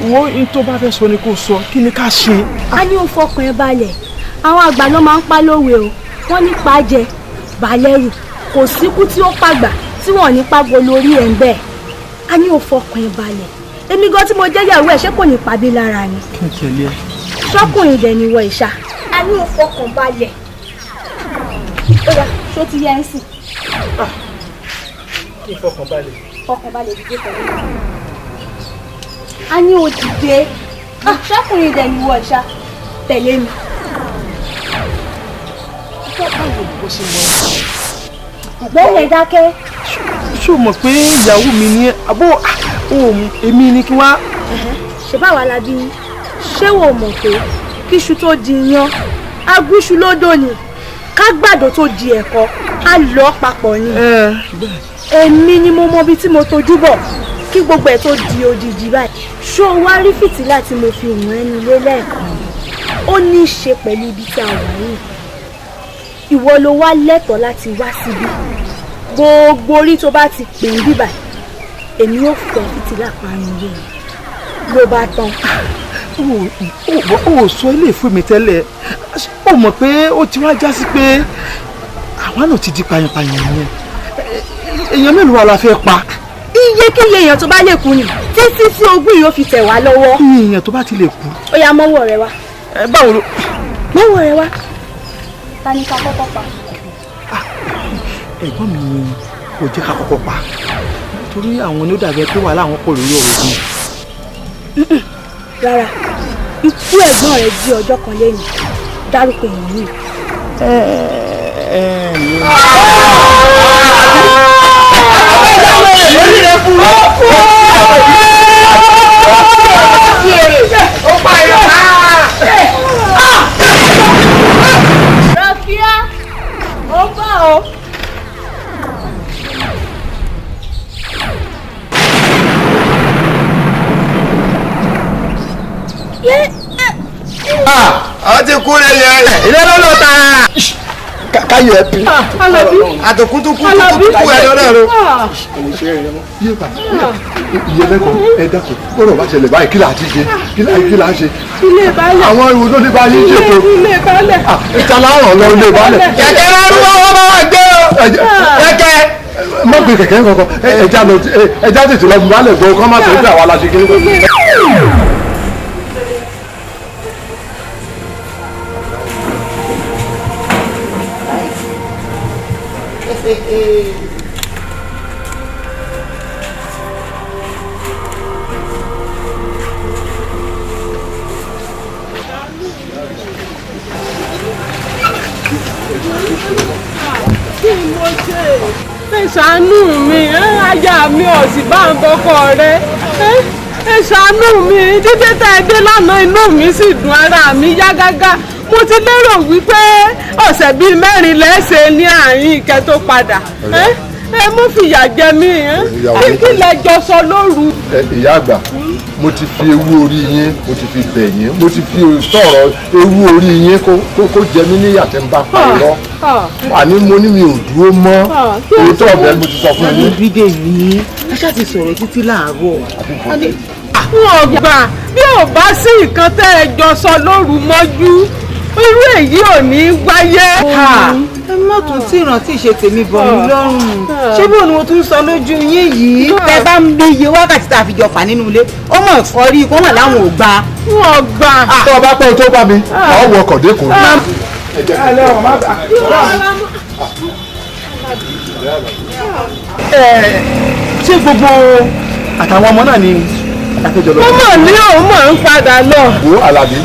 Wo n tó bá fẹ́ sọ ni kò sọ, kí ni ká ṣe? A ní o fọkàn ẹ balẹ̀, àwọn àgbà náà máa ń pa lówe o, wọ́n ní pa jẹ, balẹ̀rù, kò síkú tí ó pàgbà tí wọ́n ní pàgọ́ lórí ẹ̀ ń bẹ̀. A ní o fọkàn ẹ balẹ̀, Èmi gan tí mo jẹ́ ìyàwó ẹ̀, ṣé kò ní pa mí lára ni? Kí n tẹ̀lé ẹ. Ṣọ́kùnrin dẹ̀ ni wọ ìṣá. A ní o fọkàn balẹ̀. Ó dà, ṣó ti yẹ ẹ́ sìn? Kí n fọkàn balẹ̀. Fọkàn balẹ̀, dìde pẹ̀lú mi. A ní o dìde. Ṣọ́kùnrin dẹ̀ ni wọ ìṣá. Tẹ̀lé mi. Bẹ́ẹ̀ dákẹ́. Ṣé o mọ̀ pé ìyàwó mi ni àbó èmi ni kí wá. Ṣé báwa la bí yín? Ṣé wo mọ̀ pé kíṣu tó di iyán, agúnṣu lódò ni, kágbàdo tó di ẹ̀kọ, á lọ papọ̀ ni. Èmi ni mo mọ ibi tí mo tojú bọ̀ kí gbogbo ẹ̀ tó di odidi báyìí. Ṣó o wá rí fìtílà tí mo fi hùn ẹnu lé lẹ́ẹ̀kan? Ó ní í ṣe pẹ̀lú ibi tí a wà yìí. Ìwọ ló wá lẹ́tọ̀ọ́ láti wá síbí. Gbogbo orí tó bá ti pè ń bíbà, èmi ò fẹ́ fìtílà parun yìí ló bá tán. O ò sọ ilé ìfún mi tẹ́lẹ̀. O mọ̀ pé ó ti wá já sí pé àwa náà ti di payanpayan yẹn. Èèyàn mélòó wa la fẹ́ pa? Iyekíye èèyàn tó bá lè kú ni, títí tí ogún yìí ó fi tẹ̀ wá lọ́wọ́. Iye èèyàn tó bá ti lè kú. Ó yá, mọ́wọ́ rẹ wá. Ẹ báwo ló. Mọ́wọ́ rẹ wá. Ta ni ká kọ́kọ́ pa? Ẹ̀gbọ́n mi ni kò jẹ́ ká kọ́kọ́ pa, torí àwọn ni ó dàbí pé wàhálà àwọn pọ̀ lórí ọ̀rọ̀ ogun. Rárá, ikú ẹ̀gbọ́n rẹ̀ di ọjọ́ kan lẹ́yìn. Dárúkọ èèyàn mi. Rọ̀fíà, ó bọ̀ o. Ọ ti kú lè yẹ ilé lọ́nà tààrà. Káyọ̀ ẹ bí. Alábí. Àtòkútùkú kúkú ẹ lọ́nà rẹ. Iye lẹ́kọ̀ọ́, ẹ dákun, bọ́dọ̀ bá ṣẹlẹ̀ báyìí, kí là á ti ṣe, kí là á ṣe? Ilé baálẹ̀. Àwọn ìwò ló ní bá yín ṣètò. Ilé baálẹ̀. Ìta láàrọ̀ lọ ilé baálẹ̀. Kẹ̀kẹ́ lárúbọ̀ wọ́n bá wà gbé o. Kẹ̀kẹ́. Má gbé kẹ̀kẹ́ kankan, ẹja lọ, ẹja tètè lọ baálẹ̀ gbọ́ kọ́ má sọ pé àwa la ṣe kí ní. Kí mo ṣe? Ẹ ṣàánú mi, aya mi ò sì bá ń bọkọ rẹ. Ẹ ṣàánú mi, dídé tá ẹ dé lánàá inú mi sì dùn, ara mi yá gágá. Mo ti lérò wípé ọ̀sẹ̀ bíi mẹ́rin lẹ́sẹ̀ ní àárín ìkẹ́ tó padà. Ẹ mú fìyà jẹ mí, kí lẹ jọ sọ lóru? Ìyá àgbà, mo ti fi ewu orí yín, mo ti fi bẹ̀ yín, mo ti fi sọ̀rọ̀ ewu orí yín kó jẹ mí níyà tí ń bá pa irọ́. Àní mo ní mi ò dúró mọ́, òótọ́ ọ̀bẹ mo ti sọ fún yín. Bídè yìí, a ṣáà ti sọ̀rọ̀ títí láàárọ̀. Wọn gbà bí ò bá sí nǹkan tẹ́ ẹ jọ sọ lóru mọ́jú, irú èyí ò ní wáyé. Ẹ má tún tí ìrántí ṣe tèmi bọ̀ mí lọ́rùn. Ṣé bóun ni mo tún sọ lójú yín yìí? Tẹ bá ń bí iye wákàtí tá a fi jọ fà nínú ilé, ó mọ̀ fọ́ rí kó mọ̀ láwọn ò gbà. Wọn gbà. Tó o bá pẹ́ o tó bá mi, ọ̀ wọ ọkọ̀ dẹ́kun. Ṣé gbogbo àtàwọn ọmọ náà ni àtẹjọ lọ? Ó mọ̀ ní òun mọ̀ ń padà lọ. Wo Àlàbí,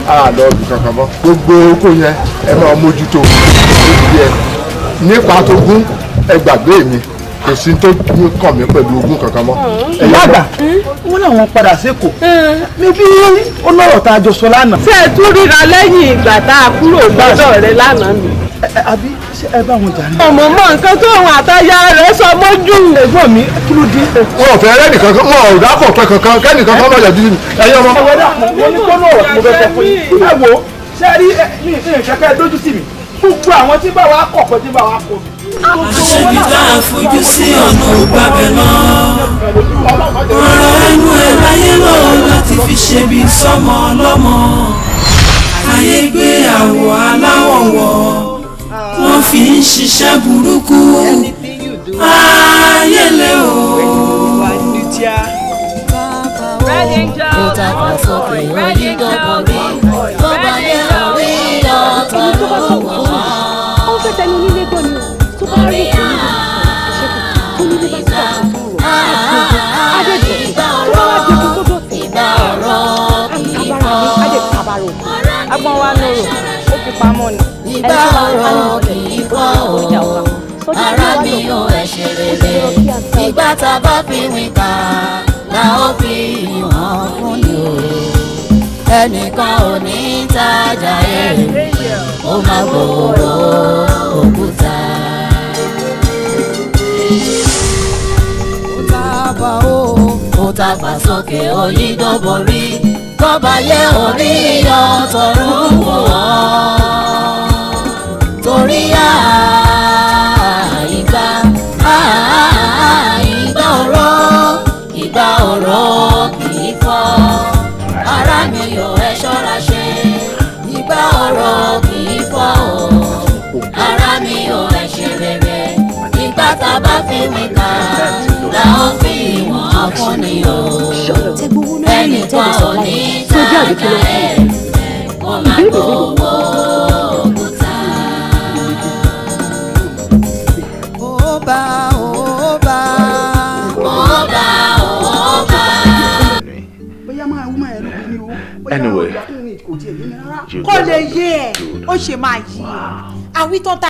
a lọ ibì kankan mọ́. Gbogbo oko yẹn ẹ máa mójútó nípa tó gún, ẹ gbàgbé mi, kò sí tó kàn mí pẹ̀lú ogún kankan mọ́. Ìyá àgbà, wọn làwọn padà sékòó níbi ó lọ́rọ̀ tá a jọ sọ lánàá. Ṣé ẹ tún ríra lẹ́yìn ìgbà tá a kúrò lọ́dọ̀ rẹ lánàá mi? Àbí ṣé ẹ bá wọn jà ní. Ọmọ mọ nǹkan tó òun àtaya rẹ̀ sọ mọ́jú. Ẹ̀gbọ́n mi, kí ló dé? Wọn ò fẹ́ rẹ́nìkan kan, wọn ò dápọ̀ pẹ́ kankan, kẹ́nìkan kan má yọjú sí mi. Ẹ̀yin ọmọ. Ẹ wọ́n ní kọ́nà ọ̀rọ̀ tí mo fẹ́ sọ fún yín. Ẹ wo, ṣé rí mi ìfẹ́ dójú sí mi. Gbogbo àwọn tí bá wa kọ̀ pé tí bá wa kọ̀ mi. Àṣebí tá a fojú sí ọ̀nà ògbàbẹ̀ lọ. Ọ̀rọ̀ ẹnu ẹ̀ láyé lọ láti fi ṣebi sọ́mọ ọlọ́mọ. Ayé gbé àwọ̀ aláwọ̀ wọ̀, wọ́n fi ń ṣiṣẹ́ burúkú. Ayé lé o. sókè onídọ́kọ̀rí tó bá yẹ orí ọ̀tọ̀ lọ́wọ́. Ó fẹ́ tẹnu onílé gbọ́ ni o, tó bá rí òkú níbi ìṣẹ́kù tó nílé bá sọ̀rọ̀ sọ̀rọ̀ ìgbà ọ̀rọ̀ ìgbà ọ̀rọ̀ kì í fọ́. Agbọ́n wa nòrò, ó fi pamọ́ ni. Ìgbà ọ̀rọ̀ kì í fọ́ o, ara mi ò ẹ̀ ṣe rere. Ìgbà tá a bá fi wí ká la ó fi hàn fún ni o. Ẹnìkan ò ní tajà èrè, ó máa gbòòrò òkúta. Ó tàbá o, ó tàbá sókè onídọ́borí, kọ́ba yẹ orí ọ̀tọ̀rún wò ọ́. Torí ìgbà ìgbà ọ̀rọ̀ ìgbà ọ̀rọ̀ kì í fọ́. Ara mi ò ẹ ṣọ́ra ṣe, ìgbà ọ̀rọ̀ kì í fọ́ o. Ara mi ò ẹ ṣe rere, ìgbà tá a bá fi wí ká la ó fi wọ́n fún ni o. Ẹnìkan ò ní tajà ẹ̀ kó má gbowó òkúta. Ó bá ó bá. Ó bá ó bá. Bóyá máa wú máa ẹnu bí o. Anyway, Bóyá kò tiẹ̀ yé mi rárá. you Kó guys lè are yé ẹ, good. ó ṣe máa yí ẹ àwítán tá.